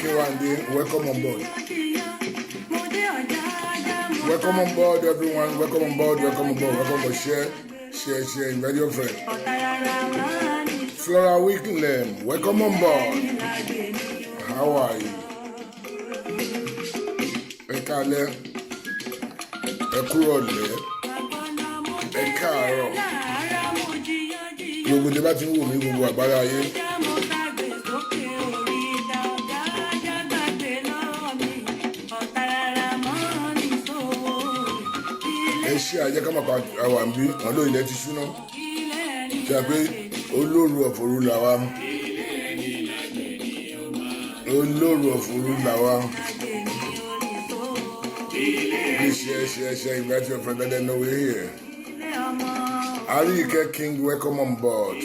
Akinwande, welcome on board. Welcome on board, everyone. Welcome on board. Welcome on board. Welcome on board. Share, share, share. Invite your friend. Flora Wicklem, welcome on board. How are you? Ẹ káalẹ́, ẹ kúrọ̀lẹ́, ẹ káàárọ̀. Gbogbo tí bá ti ń wò mí, gbogbo àgbáyé ayé. Ẹ ṣe àjẹ́ ká máa pa àwọn àbí wọn lóyún. Ilẹ̀ ti ṣúná ṣe pé olóru ọ̀fọ̀rú làwa, olóru ọ̀fọ̀rú làwa. Please share, share, share. Invite your friend. Let them know we're here. Arike King, welcome on board.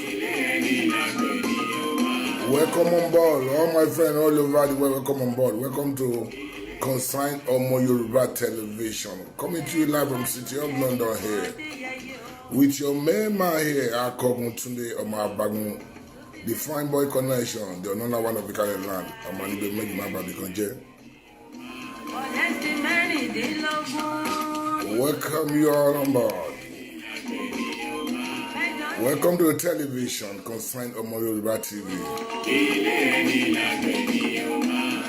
Welcome on board. All my friends all over the world, welcome on board. Welcome to Consign Omo Yoruba Television. Coming to you live from City of London here. With your main man here, Akogun Tunde Omo Abagun, the fine boy connection, the another one of the kind of land. Ọmọ níbi méjì má bàbí kan jẹ́. Welcome you all on board. Welcome to the television, Consign Omo Yoruba TV.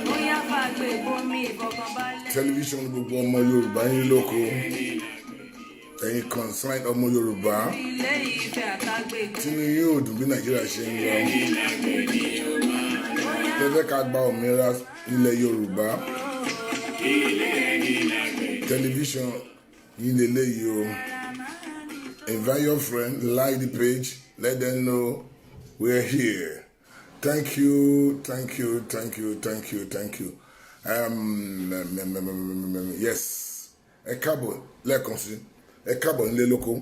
Bóyá fàgbé bomi ìfọkànbalẹ̀. Television gbogbo ọmọ Yorùbá yín lóko. Ẹ̀yin Consign Ọmọ Yorùbá. Ilé Ìfẹ́ àtàgbègbè. Tínú yóò dùn bí Nàìjíríà ṣe ń lọ. Tẹ́fẹ́ ká gba òmìnira ilẹ̀ Yorùbá. Television yín lélẹ́yìí o. Invite your friend, like the page, let them know we're here. Thank you, thank you, thank you, thank you, thank you. Yes, ẹ káàbọ̀ lẹ́ẹ̀kan sí, ẹ káàbọ̀ nílé lóko,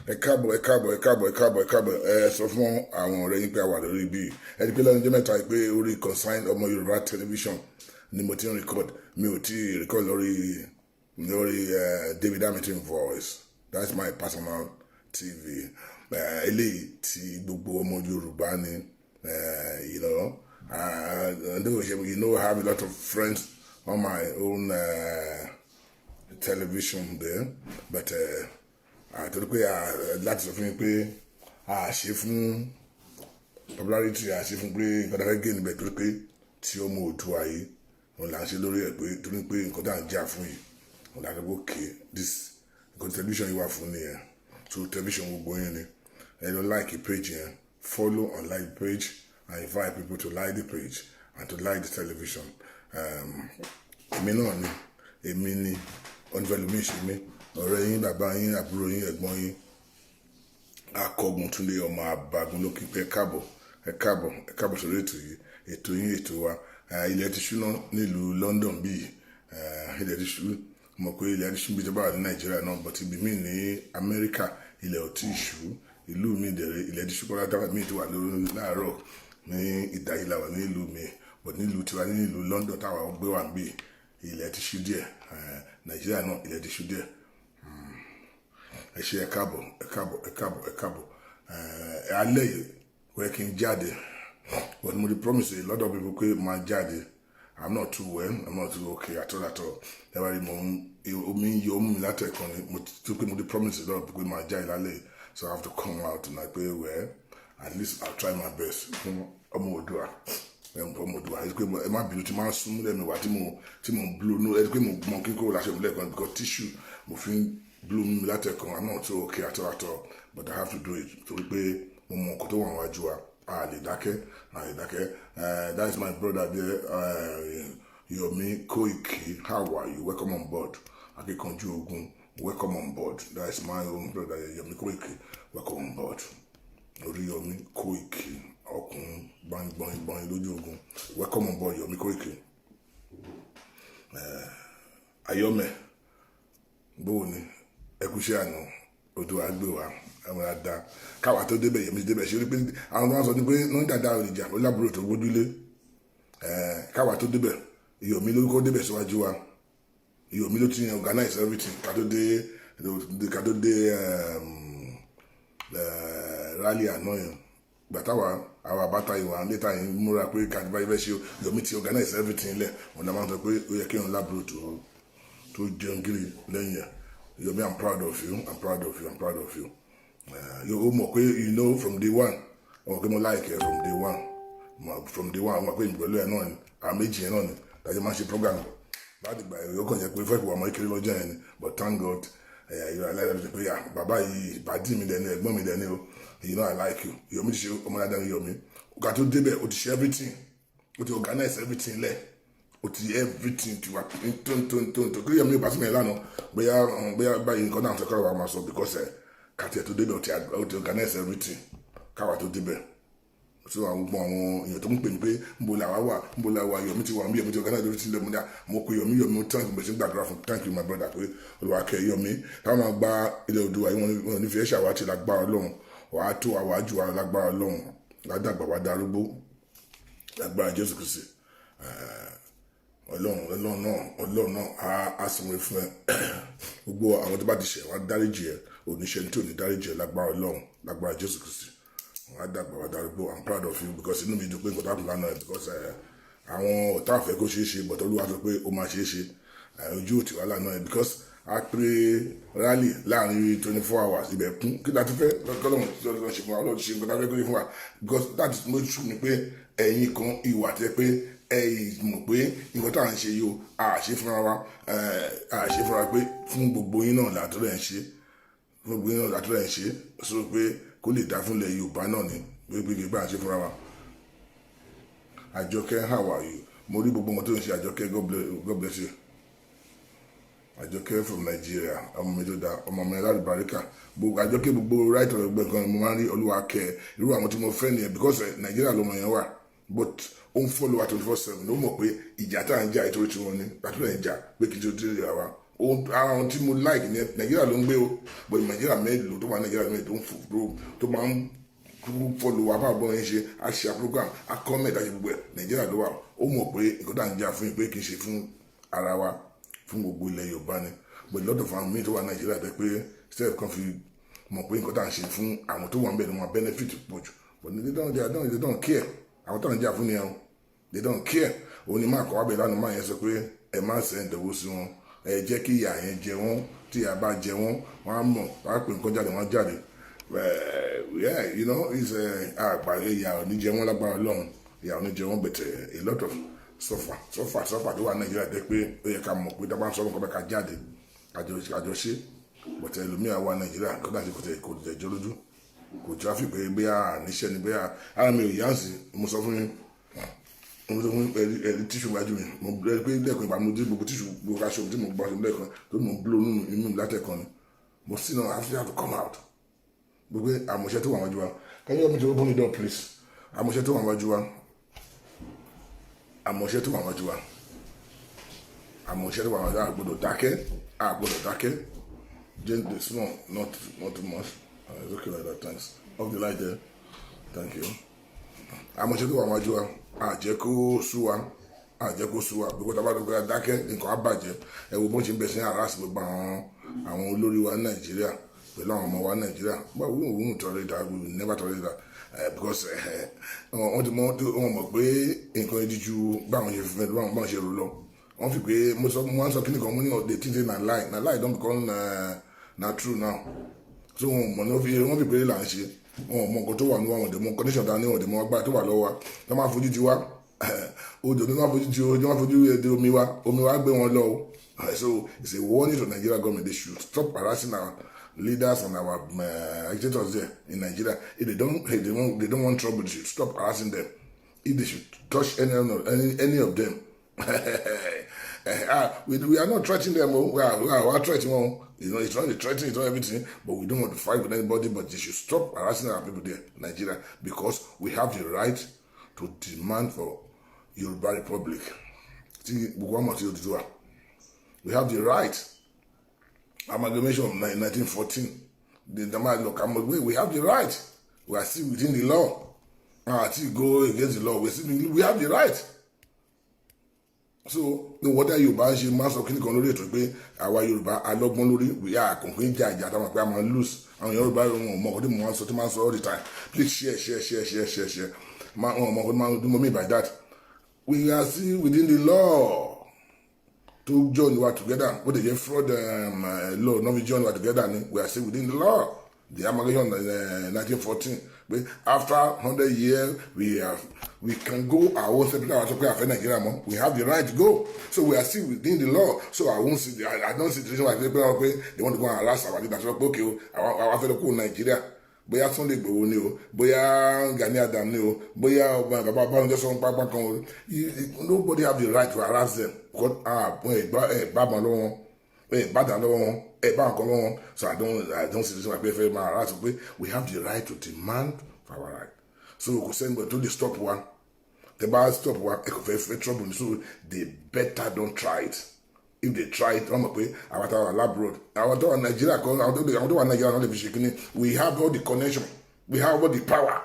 ẹ káàbọ̀, ẹ káàbọ̀, ẹ káàbọ̀, ẹ káàbọ̀, ẹ káàbọ̀. Ẹ sọ fún àwọn ọ̀rẹ́ yín pé a wà lórí bíi ẹ ti pé lẹ́nu ọjọ́ mẹ́ta pé orí Consign Ọmọ Yorùbá Television ni mo ti ń record. Mi ò tí ì record lórí David Hamilton Voice. That's my personal TV. Eléyìí tí gbogbo ọmọ Yorùbá ni. I have a lot of friends on my own television there, but àtọ́rí pé láti sọ fún mi pé a ṣe fún popularity, a ṣe fún pé nǹkan tá a fẹ́ gé níbẹ̀, torí pé tí ọmọ Oòduà yìí òun là ń ṣe lórí ẹ̀, pé torí pé nǹkan tá à ń jà fún yìí òun là ń sọ pé okay, this nǹkan television yìí wà fún nìyẹn. So television gbogbo yín ni. Ẹ lọ like page yẹn, follow and like the page and invite people to like the page and to like the television. Èmi náà ni, èmi ni onífẹ̀lùmí ṣe mí, ọ̀rẹ́ yín, bàbá yín, àbúrò yín, ẹ̀gbọ́n yín, Akọgun Túndé Ọmọ Abagun ló kí pé ẹ káàbọ̀, ẹ káàbọ̀, ẹ káàbọ̀ sórí ètò yìí, ètò yín, ètò wa. Ilẹ̀ ti ṣúná nílùú London bíi ilẹ̀ ti ṣú. Mọ̀ pé ilẹ̀ ti ṣú bí tó bá wà ní Nàìjíríà náà, but ibi míì ní Amẹ́ríkà, ilẹ̀ ò tí ì ṣú. Ìlú mi dẹ̀rẹ̀, ilẹ̀ ti ṣú kọ́lá táwọn míì ti wà lórí láàárọ̀ ní ìdáyìí la wà ní ìlú mi, but nílùú tiwa, ní ìlú London táwa gbé wà níbí, ilẹ̀ ti ṣú díẹ̀. Nàìjíríà náà, ilẹ̀ ti ṣú díẹ̀. Ẹ ṣe, ẹ káàbọ̀, ẹ káàbọ̀, ẹ káàbọ̀, ẹ káàbọ̀. Ẹ alẹ́ yìí ó yẹ kí n jáde, but mo ti promise a lot of people pé máa jáde. I'm not too well, I'm not too okay at all, at all. Ẹ bá rí mo ń omi ń yọ omi mi látẹ̀kan ni mo ti pé mo ti promise a lot of people pé máa jáde lálẹ́ yìí, so I have to come out tonight pé, well, at least I'll try my best fún ọmọ Oòduà, ọmọ Oòduà. Ẹ pé ẹ má bínú tí máa ń sún múlẹ̀ mi wá tí mo ń blow no. Ẹ pé mo mọ kíkó láṣẹ mi lẹ́ẹ̀kan because tissue mo fi ń blow mi látẹ̀kan. I'm not too okay at all, at all, but I have to do it torí pé mo mọ nǹkan tó wà wájú wa. A lè dákẹ́, a lè dákẹ́. That is my brother there, Yomi Koiki. How are you? Welcome on board. Akíkanjú ogun, welcome on board. That is my own brother, Yomi Koiki. Welcome on board. Oríyọmí Koiki, ọkùnrin gbọ̀ngbọ̀ngbọ̀n lójú ogun. Welcome on board, Yomi Koiki. Ayọ́mẹ̀, bóò ni? Ẹkúṣẹ́ àná, odò àgbè wa àwọn àdá káwa tó débẹ̀. Yẹmi débẹ̀ ṣe rí pé àwọn tó wá sọ ní pé ní dàda òrìjà ó lábúrò tó gbójúlé. Káwa tó débẹ̀, Yomi ló kọ́ débẹ̀ síwájú wa. Yomi ló ti organize everything ká tó dé rally àná yẹn. Gbàtàwà àwọn àbáta ìwà létà yìí múra pé kàdébáyé fẹ́ ṣe, Yomi ti organize everything lẹ̀. Wọn náà máa ń sọ pé ó yẹ kí òun lábúrò tó jẹun gírí lẹ́yìn ẹ̀. Yomi, I'm proud of you, I'm proud of you, I'm proud of you. Ó mọ̀ pé from day one, ó mọ̀ pé mo like ẹ from day one. From day one, ó mọ̀ pé pẹ̀lú ẹ̀ náà ni, àwọn méjì yẹn náà ni tàbí máa ń ṣe program láti gbà. Ẹ̀ ó kàn jẹ́ pé fẹ́ẹ̀ wà mọ́ kiri lọ́jọ́ yẹn ni, but thank God, ẹ̀yà aláìláìsí pé bàbá yìí, bàdí mi dẹni, ẹ̀gbọ́n mi dẹni o. You know I like you. Yomi ti ṣe ọmọ dáadáa ní Yomi. Ọ̀gá tó débẹ̀, ó ti ṣe everything, ó ti organize everything lẹ̀, ó ti everything ti wà tó tó tó tó kí Yomi ò bá sí mi lánàá, bóyá báyìí nǹkan náà sọ wà máa sọ, because ẹ̀ kàtí ẹ̀ tó débẹ̀, ó ti organize everything káwa tó débẹ̀. So àwọn gbogbo àwọn èèyàn tó ń pè mí pé nbo la wà wà, nbo la wà, Yomi ti wà nbí, Yomi ti organize everything lẹ́mu dá. Mo pe Yomi, Yomi, thank you. Mo ṣe ń gbàdúrà fún. Thank you, my brother, pé Olúwa kẹ́ Yomi táwọn máa gba ilẹ̀ Oòduà yìí. Wọn ní fi ẹ́ ṣàwátì lágbára Ọlọ́run. Wàá tó àwájú wa lágbára Ọlọ́run, ládàgbà wàá darúgbó lágbára Jésù Kristi. Ọlọ́run, Ọlọ́run náà, Ọlọ́run náà á sanwó fún ẹ. Gbogbo àwọn tó bá ti ṣẹ̀, wá dáríjì ẹ. Oníṣẹ́ tí ò ní dáríjì ẹ lágbára Ọlọ́run, lágbára Jésù Kristi. Wàá dàgbà, wàá darúgbó. I'm proud of you because inú mi dùn pé nǹkan tó kù lánàá, because àwọn ọ̀tá àfẹ́ kó ṣeé ṣe, but Olúwa sọ pé ó máa ṣeé ṣe. Ojú òtí wà lánàá because a pé rally láàrin 24 hours, ibẹ̀ kún. Kí la ti fẹ́ kọ́lọ́run tí Ọlọ́run ṣe fún wa? Ọlọ́run ṣe nǹkan tá a fẹ́ kó ṣe fún wa, because that is mo tún ni pé ẹ̀yin kan ìwà tẹ́ pé ẹ̀yin mọ̀ pé nǹkan tá à ń ṣe yìí o, à ṣe fúnra wa, à ṣe fúnra pé fún gbogbo yín náà làtúrẹ̀ ń ṣe, fún gbogbo yín náà làtúrẹ̀ ń ṣe, sọ pé kó lè dá fúnlẹ̀ Yorùbá náà ni pé kí gbà ń ṣe fúnra wa. Àjọkẹ́, how are you? Mo rí gbogbo wọn tó ń ṣe. Àjọkẹ́, God bless you. Àjọkẹ́ from Nigeria, ọmọ mi tó da, ọmọ mi alálùbáríkà. Gbogbo Àjọkẹ́, gbogbo right of ẹgbẹ́ kan mo máa ń rí. Olúwa kẹ́ irú àwọn tí mo fẹ́ nìyẹn, because Nigeria lọmọ yẹn wà, but ó ń follow wa 24/7. Ó mọ̀ pé ìjà tá à ń jà ìtorí tí wọ́n ní àtúntò ń jà pé kí n tó tẹ̀lé wa. Ara àwọn tí mo like ní Nàìjíríà ló ń gbé o, but Nàìjíríà mélòó tó wà Nàìjíríà mélòó tó ń tó máa ń follow wa bá bọ́ yẹn ṣe, a ṣe program, a comment, a ṣe gbogbo ẹ̀. Nàìjíríà ló wà. Ó mọ̀ pé nǹkan tá à ń jà fún yín pé kì í ṣe fún ara wa, fún gbogbo ilẹ̀ Yorùbá ni. But a lot of àwọn míì tó wà Nàìjíríà tẹ́ pé step kan fi mọ̀ pé nǹkan tá à ń ṣe fún àwọn tó wà ń bẹ̀ ni wọ́n benefit pọ̀ jù, but they don't care. Àwọn tó ń jà fún ni ẹ̀, they don't care. Òun ni máa kọ́ wábẹ̀ lánàá, máa yẹn sọ pé ẹ má send owó sí wọn, ẹ jẹ́ kí ìyà yẹn jẹ wọ́n. Tí ìyà bá jẹ wọ́n, wọ́n á mọ̀, wọ́n á pè nǹkan jáde, wọ́n á jáde. Yeah, it's àgbà ìyà ò ní jẹ wọ́n lágbára Ọlọ́run, ìyà ò ní jẹ wọ́n, but a lot of suffer, suffer, suffer tó wà Nàìjíríà tẹ́ pé ó yẹ ká mọ̀ pé dábàá ń sọ nǹkan bẹ́ẹ̀ ká jáde àjọṣe, but ẹlòmíà wà Nàìjíríà, nǹkan náà ṣe kò tẹ̀ jọ lójú, kò traffic pé bóyá níṣẹ́ ni, bóyá ara mi ò yá sí. Mo sọ fún yín, mo sọ fún ẹ̀rí tissue wájú mi. Mo rí pé lẹ́ẹ̀kan ìgbà mo dé gbogbo tissue, gbogbo aṣọ tí mo gbọ́ lẹ́ẹ̀kan tó mo blow nínú inú mi látẹ̀kan ni mo sì náà have to come out. Gbogbo àmọ̀ṣẹ́ tó wà wájú wa. Can you help me to open the door, please? Àmọ̀ṣẹ́ tó wà wájú wa, àmọ̀ṣẹ́ tó wà wájú wa, àmọ̀ṣẹ́ tó wà wájú wa. Àgbọ́dọ̀ dákẹ́, àgbọ́dọ̀ dákẹ́. Just small, not too much. It's okay like that, thanks. Off the light there, thank you. Àmọ̀ṣẹ́ tó wà wájú wa, àjẹ́ kó sú wa, àjẹ́ kó sú wa, because tá a bá dọ́gba dákẹ́, nǹkan á bàjẹ́. Ẹ wo bó ń ṣe ń bẹ sí harass gbogbo àwọn olórí wa ní Nàìjíríà pẹ̀lú àwọn ọmọ wa ní Nàìjíríà. But we won't tolerate that. We will never tolerate that, because wọ́n ti mọ̀, wọ́n mọ̀ pé nǹkan yìí ju báwọn ṣe fẹ́, báwọn ṣe rò lọ. Wọ́n fi pé mo sọ, mo máa ń sọ kíní kan, mo ní the thing say na lie, na lie don become na true now. So wọn mọ̀ ní wọ́n fi pé là ń ṣe. Wọn mọ̀ nǹkan tó wà ní wọn dẹ̀ mọ̀ condition ta ní, wọn dẹ̀ mọ̀ agbára tó wà lọ́wọ́ wa. Tó máa fojú ti wá odò ní, máa fojú ti odò, máa fojú di omi wa, omi wa gbé wọn lọ o. So it's a warning to Nigeria government. They should stop harassing our leaders and our agitators there in Nigeria. If they don't want trouble, they should stop harassing them. If they should touch any of them, we are not threatening them. Oh, we are threatening them. It's not a threatening, it's not everything, but we don't want to fight with anybody. But they should stop harassing our people there in Nigeria, because we have the right to demand for Yoruba Republic. See, we have the right. Amalgamation of 1914. The man, look, we have the right. We are still within the law. Still go against the law. We have the right. So ní wọ́dà Yorùbá ń ṣe, máa sọ kíní kan lórí ètò pé àwa Yorùbá alọ́gbọ́n lórí wíyá àkànkín jà ìjà táwọn pé a máa ń lose. Àwọn Yorùbá, wọn ò mọ ọkọ tí mo máa ń sọ, tí máa ń sọ all the time. Please share, share, share, share, share, share. Wọn ò mọ ọkọ tí máa ń mo mean by that. We are still within the law to join wa together. Bó ti jẹ́ fraud law no fi join wa together ni, we are still within the law, the amalgamation, 1914, pé after 100 years we can go our own separate. Àwọn sọ pé àfẹ́ Nàìjíríà mọ́, we have the right to go. So we are still within the law. So I won't see I don't see the reason why people are pé they want to go and harass our leaders, sọ pé okay o, àwọn afẹ́ lọ kúrò Nàìjíríà. Bóyá Sunday Igboho ni o, bóyá Gani Adam ni o, bóyá ọba bàbá Bánjọ sọ pápá kan o, nobody have the right to harass them, because ah, ẹ bá bọn lọ́wọ́ wọn, ẹ bá dà lọ́wọ́ wọn, ẹ bá nǹkan lọ́wọ́ wọn. So I don't see the reason why pé fẹ́ máa harass, pé we have the right to demand for our right. So kò sẹ́ni tó lè stop wa. Tẹ bá stop wa, ẹ kò fẹ́ fẹ́ trouble. So they better don't try it. If they try it, wọ́n mọ̀ pé àwọn tó wà abroad, àwọn tó wà Nàìjíríà kọ́, àwọn tó wà Nàìjíríà náà lè fi ṣe kínní. We have all the connection, we have all the power.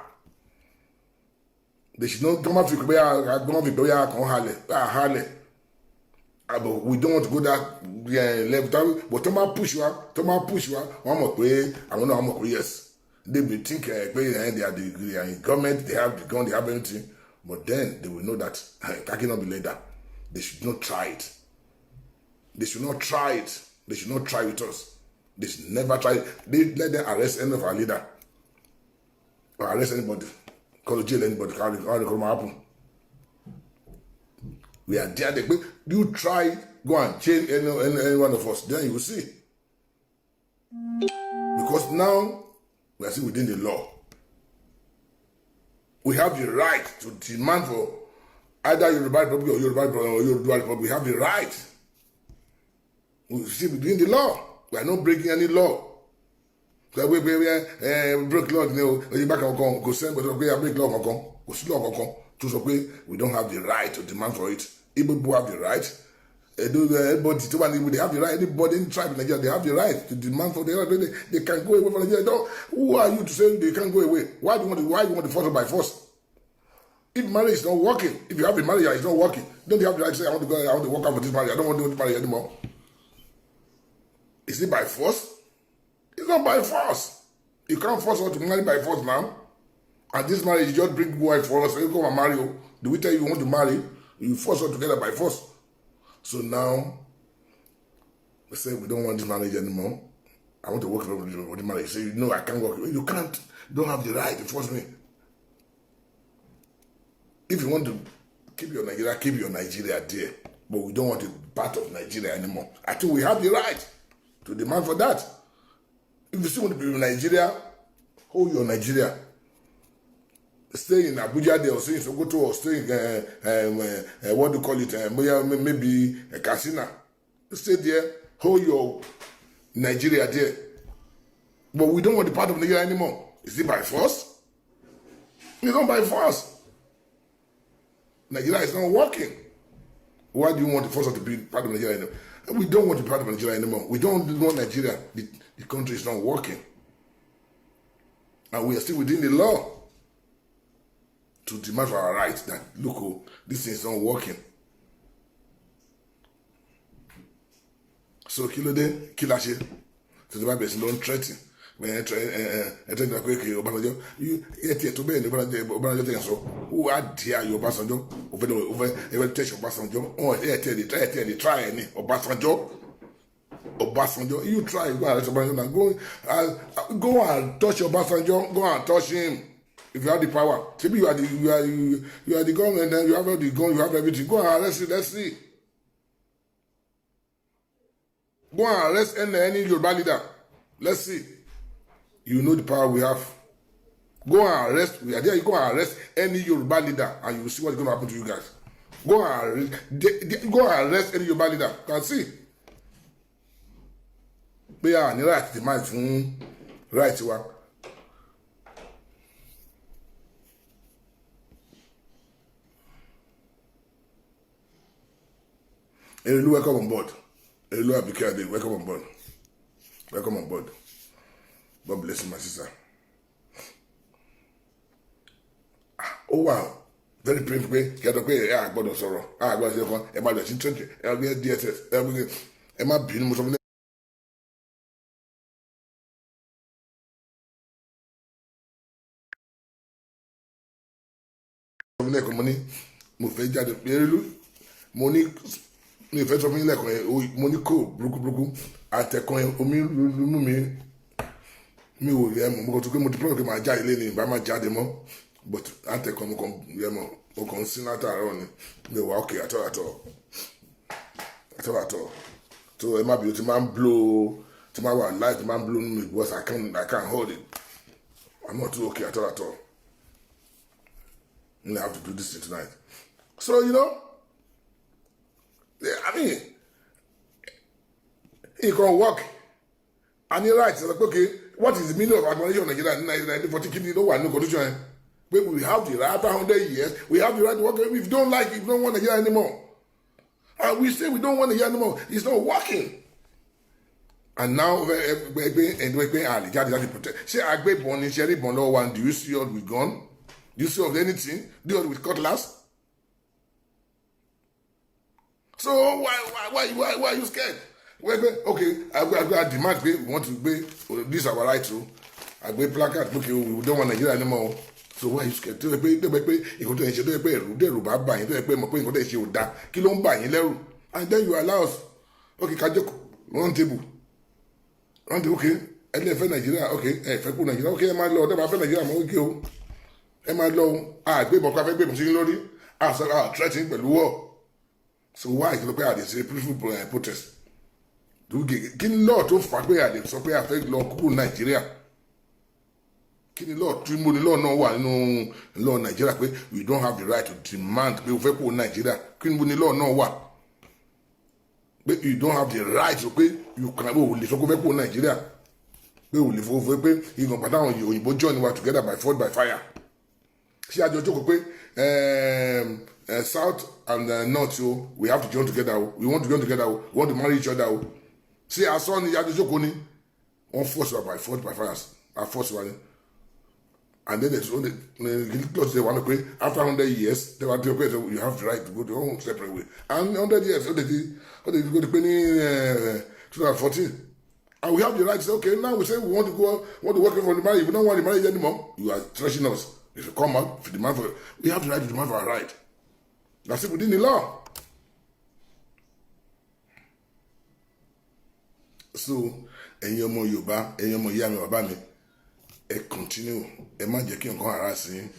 They should not tó má fi pé tó má fi pé kàn halẹ̀ halẹ̀, but we don't want to go that level. But tó má push wa, tó má push wa, wọ́n mọ̀ pé àwọn náà, wọ́n mọ̀ pé yes, they be think pé they are in government, they have the gun, they have everything, but then they will know that khaki no be leather. They should not try it. They should not try it. They should not try with us. They should never try it. They let them arrest any of our leader or arrest anybody, call to jail anybody. How come happen? We are there. They, you try, go and chain any one of us, then you will see. Because now we are still within the law. We have the right to demand for either Yoruba Republic or Yoruba Republic. We have the right. We still within the law. We are not breaking any law. Sọ pé ẹ break law ni o, oyinba kankan kò sẹ́ni pẹ̀lú pé break law kankan, kò sí law kankan tó sọ pé we don't have the right to demand for it. Igbo people have the right. Edo, everybody tó wà ní Igbo, they have the right. Anybody in tribe in Nigeria, they have the right to demand for the right. They can go away from Nigeria. Don't, who are you to say they can't go away? Why do you want to force them by force? If marriage is not working, if you have a marriage and it's not working, don't you have the right to say, "I want to go, I want to work out for this marriage, I don't want to do this marriage anymore"? Is it by force? It's not by force. You can't force us to marry by force now. And this marriage, you just bring wife for us. You come and marry you. Do we tell you you want to marry? You force us together by force. So now, we say we don't want this marriage anymore. I want to work for the marriage. Say, no, I can't work. You can't. You don't have the right to force me. If you want to keep your Nigeria, keep your Nigeria there. But we don't want a part of Nigeria anymore. I think we have the right to demand for that. If you still want to be in Nigeria, hold your Nigeria. Stay in Abuja there, or stay in Sokoto, or stay in, what do you call it, maybe Katsina. Stay there, hold your Nigeria there. But we don't want the part of Nigeria anymore. Is it by force? It's not by force. Nigeria is not working. Why do you want to force us to be part of Nigeria anymore? We don't want to be part of Nigeria anymore. We don't want Nigeria. The country is not working. And we are still within the law to demand for our rights that, look, oh, this thing is not working. So kí ló dé? Kí la ṣe? Tó ti bá bẹ̀rẹ̀ sí ló ń threaten. Ẹ ẹ threaten pé kí Ọbásanjọ́ ẹ tiẹ̀ tó bẹ́ẹ̀ ni. Ọbásanjọ́ tẹ̀ sọ, ó wá di ayọ̀ Ọbásanjọ́, ó fẹ́ ó fẹ́ ẹ fẹ́ tẹ̀sí Ọbásanjọ́, ẹ tiẹ̀ lè try, ẹ tiẹ̀ lè try ẹ ní Ọbásanjọ́. Ọbásanjọ́, you try, go and arrest Ọbásanjọ́ now. Go and touch Ọbásanjọ́. Go and touch him if you have the power. Ṣebí you are the government, then you have all the gun, you have everything. Go and arrest him, let's see. Go and arrest any Yoruba leader, let's see. You know the power we have. Go and arrest, we are there. You go and arrest any Yoruba leader and you will see what's going to happen to you guys. Go and arrest any Yoruba leader. You can see pé a ní right demand fún right wa. Erelu, welcome on board. Erelu Abike Ade, welcome on board. Welcome on board. God bless you, my sister. Ó wà Very painful pé kí ẹ sọ pé ẹ àgbọ́dọ̀ sọ̀rọ̀, ẹ àgbọ́dọ̀ ṣe kan, ẹ má lọ sí 20, ẹ gbé DSS, ẹ gbé. Ẹ má bínú, mo sọ fún lẹ́ẹ̀kan, mo ní mo fẹ́ jáde pẹ̀lú, mo ní mi ò fẹ́ sọ fún yín lẹ́ẹ̀kan yẹn, mo ní kó burúkú burúkú àtẹ̀kan yẹn, omi mú mi, mi ò yẹ mọ̀. Mo kàn tó pé mo ti promise pé màá jáde lé ní ìbá má jáde mọ́, but àtẹ̀kan mo kàn yẹ mọ̀, mo kàn ń sín látàárọ̀ ni. Mi ò wá òkè àtọ̀ àtọ̀ àtọ̀ àtọ̀ tó. Ẹ má bínú tí máa ń blow, tí máa wà live, tí máa ń blow nínú mi, because I can't hold it. I'm not too okay at all at all. I have to do this thing tonight. So yeah, I mean, it can work. And you're right. Like, okay, what is the meaning of amalgamation of Nigeria in 1940? Kí ni ló wà ní constitution yẹn? Pé we have the right after 100 years, we have the right to work. If you don't like it, if you don't want Nigeria anymore. And we say we don't want Nigeria anymore. It's not working. And now, ẹgbẹ́ ẹgbẹ́ àlè jáde láti protect. Ṣé agbébọn ni? Ṣe rí ìbọn lọ́wọ́ wa? Do you see us with gun? Do you see us with anything? Do you see us with cutlass? So why are you scared? Wait, wait, okay, I demand pé we want to gbé, this is our right o. Àgbé placard pé okay, we don't want Nigeria anymore. So why are you scared? Tó yẹ pé nǹkan tó yẹ ṣe, tó yẹ pé ẹ̀rù dẹ̀rù bá bà yín, tó yẹ pé mọ̀ pé nǹkan tó yẹ ṣe ò dáa, kí ló ń bà yín lẹ́rù? And then you allow us, okay, ká jókòó round table. Round table, okay, ẹ lè fẹ́ Nàìjíríà, okay, ẹ fẹ́ kú Nàìjíríà, okay, ẹ máa lọ, ọ̀dọ́ bá fẹ́ Nàìjíríà mọ́, okay o. Ẹ máa lọ o, àgbébọn ká fẹ́ gbébọn sí yín lórí, àṣọ threatening pẹ̀lú war. So why kí ló pé àdè ṣe peaceful protest? Kí ni law tó fà pé àdè sọ pé a fẹ́ lọ kúrò Nàìjíríà? Kí ni law tí mo ní, law náà wà nínú law Nàìjíríà pé we don't have the right to demand pé o fẹ́ kúrò Nàìjíríà? Kí ni mo ní law náà wà pé you don't have the right to pé you can, o lè sọ pé o fẹ́ kúrò Nàìjíríà, pé o lè fọwọ́ pé ìgbọ̀n pàtàkì òyìnbó join wa together by force, by fire? Ṣé àjọ jókòó pé south and north o, we have to join together o, we want to join together o, we want to marry each other o? Ṣé asọ́ ni àjọ jókòó ni? Wọ́n force wa by force, by fire, by force wa ni. And then there's only the clause dey wà ní pé after 100 years, they were tell pé you have the right to go your own separate way. And 100 years ó lè ti pé ní 2014, and we have the right to say, okay, now we say we want to go, want to work for the marriage. We don't want the marriage anymore. You are threatening us. If you come out, if you demand for, we have the right to demand for our right. That's it, within the law. So ẹ̀yin ọmọ Yorùbá, ẹ̀yin ọmọ ìyá mi, bàbá mi, ẹ continue, ẹ má jẹ́ kí nǹkan ara sí yín,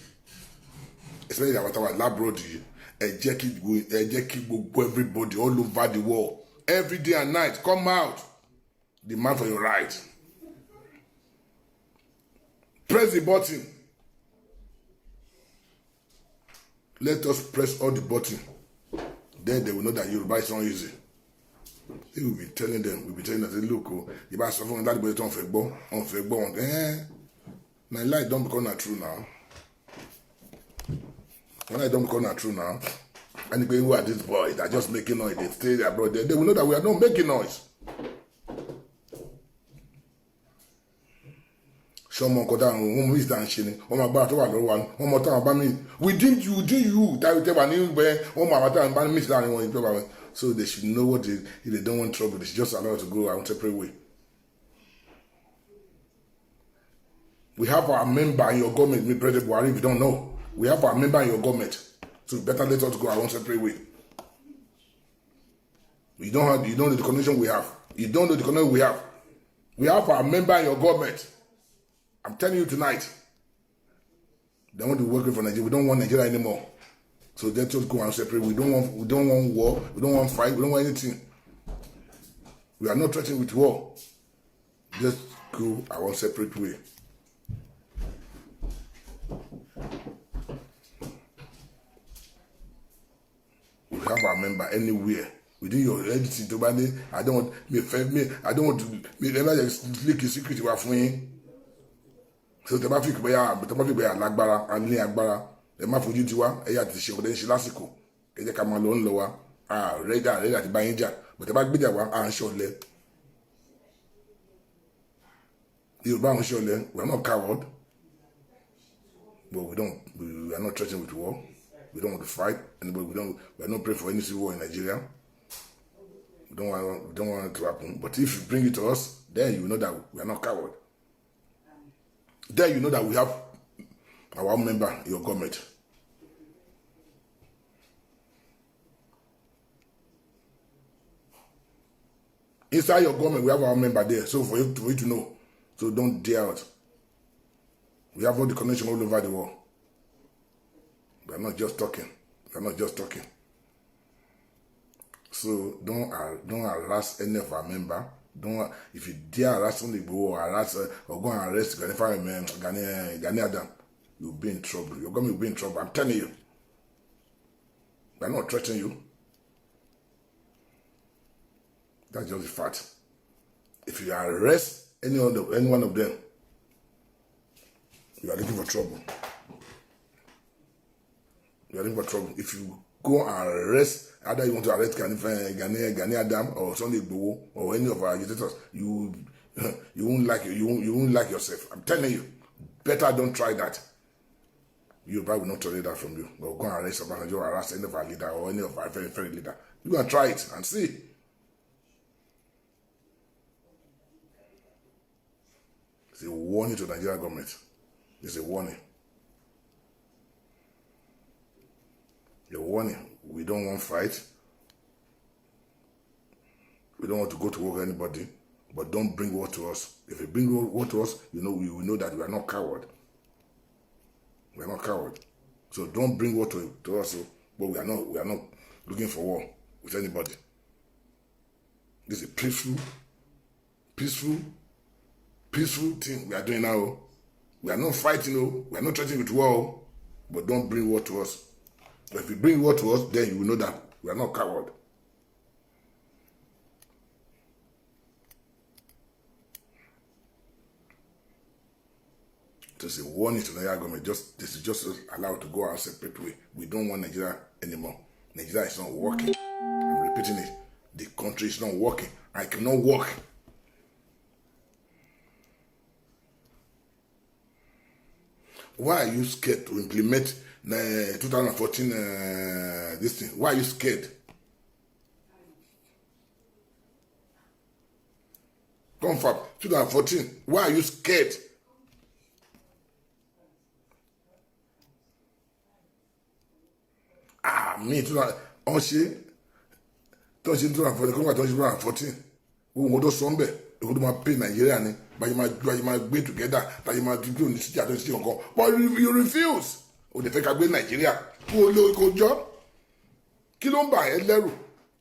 especially àwọn táwa l'abroad yìí. Ẹ jẹ́ kí gbogbo everybody all over the world, every day and night, come out, demand for your right, press the button. Let us press all the button. Then they will know that Yoruba is not easy. We will be telling them, we will be telling them, say, look o, ìbá sọ fún wọn láti bóyá tí wọn fẹ́ gbọ́, wọn fẹ́ gbọ́ wọn. Na lie don become na true now. When I don become na true now, and who are these boys that just making noise? They stay abroad. They will know that we are not making noise. Sọmọ nǹkan táwọn ohun mi ìta ń ṣe ni wọn máa gbára tó wà lọ́wọ́ wa, wọn mọ táwọn bá mi within you táwọn tẹ́ wà ní bẹ́ẹ̀, wọn mọ àwọn táwọn bá mi láàrin wọn ìjọba wọn. So they should know what they, if they don't want trouble, they should just allow us to go our own separate way. We have our member in your government, me, President Buhari. If you don't know, we have our member in your government, so better let us go our own separate way. You don't know the connection we have. You don't know the connection we have. We have our member in your government. I'm telling you tonight. They want to work for Nigeria. We don't want Nigeria anymore. So let us go and separate. We don't want war. We don't want fight. We don't want anything. We are not threatening with war. Just go our own separate way. We have our member anywhere within your anything tó bá ní. I don't want me fẹ́ me, I don't want to me ẹ bá yẹ leak secret wa fún yín. So tẹ bá fi bóyá lágbára, a ní agbára, ẹ má fojú tiwa. Ẹ yà ti ṣe ọ̀dẹ́ ń ṣe lásìkò, ẹ jẹ́ ká máa lọ ń lọ wa. Ààrẹ àti bá yín jà bọ̀tẹ́ bá gbéjà wa, à ń ṣọ̀lẹ. Yorùbá ń ṣọ̀lẹ. We are not coward, but we are not threatening with war. We don't want to fight anybody. We are not praying for any civil war in Nigeria. We don't want it to happen. But if you bring it to us, then you know that we are not coward. Then you know that we have our own member in your government. Inside your government, we have our member there. So for you to know. So don't dare out. We have all the connection all over the world. We are not just talking. We are not just talking. So don't harass any of our member. Don't, if you dare harass somebody, go harass or go and arrest Gani Gani Gani Adam, you'll be in trouble. Your government will be in trouble. I'm telling you. We are not threatening you. That's just the fact. If you arrest any one of them, you are looking for trouble. You are looking for trouble. If you go and arrest, either you want to arrest Gani Adam or Sunday Igboho or any of our agitators, you won't like you won't like yourself. I'm telling you, better don't try that. Yoruba will not tolerate that from you. Or go and arrest Obasanjo or arrest any of our leader or any of our very very leader. You go and try it and see. It's a warning to the Nigerian government. It's a warning. A warning. We don't want fight. We don't want to go to war with anybody. But don't bring war to us. If you bring war to us, we will know that we are not coward. We are not coward. So don't bring war to us. But we are not looking for war with anybody. This is a peaceful, peaceful, peaceful thing we are doing now. We are not fighting, oh. We are not threatening with war, oh. But don't bring war to us. But if you bring war to us, then you will know that we are not coward. Just a warning to the Nigerian government. Just this is just allowed to go our separate way. We don't want Nigeria anymore. Nigeria is not working. I'm repeating it. The country is not working. I cannot work. Why are you scared to implement 2014 this thing? Why are you scared? Confirm 2014. Why are you scared? Ah, me, wọ́n ṣe tó ń ṣe 2014 kó wà tó ń ṣe 2014. Gbogbo nǹkan tó sọ ń bẹ̀, èkó tó máa pay Nàìjíríà ni báyìí máa gbé together, báyìí máa dúró ní síjà tó ń ṣe nǹkan, but you refuse. O lè fẹ́ ká gbé Nàìjíríà kó o lórí kó jọ́. Kí ló ń bà ẹ́ lẹ́rù?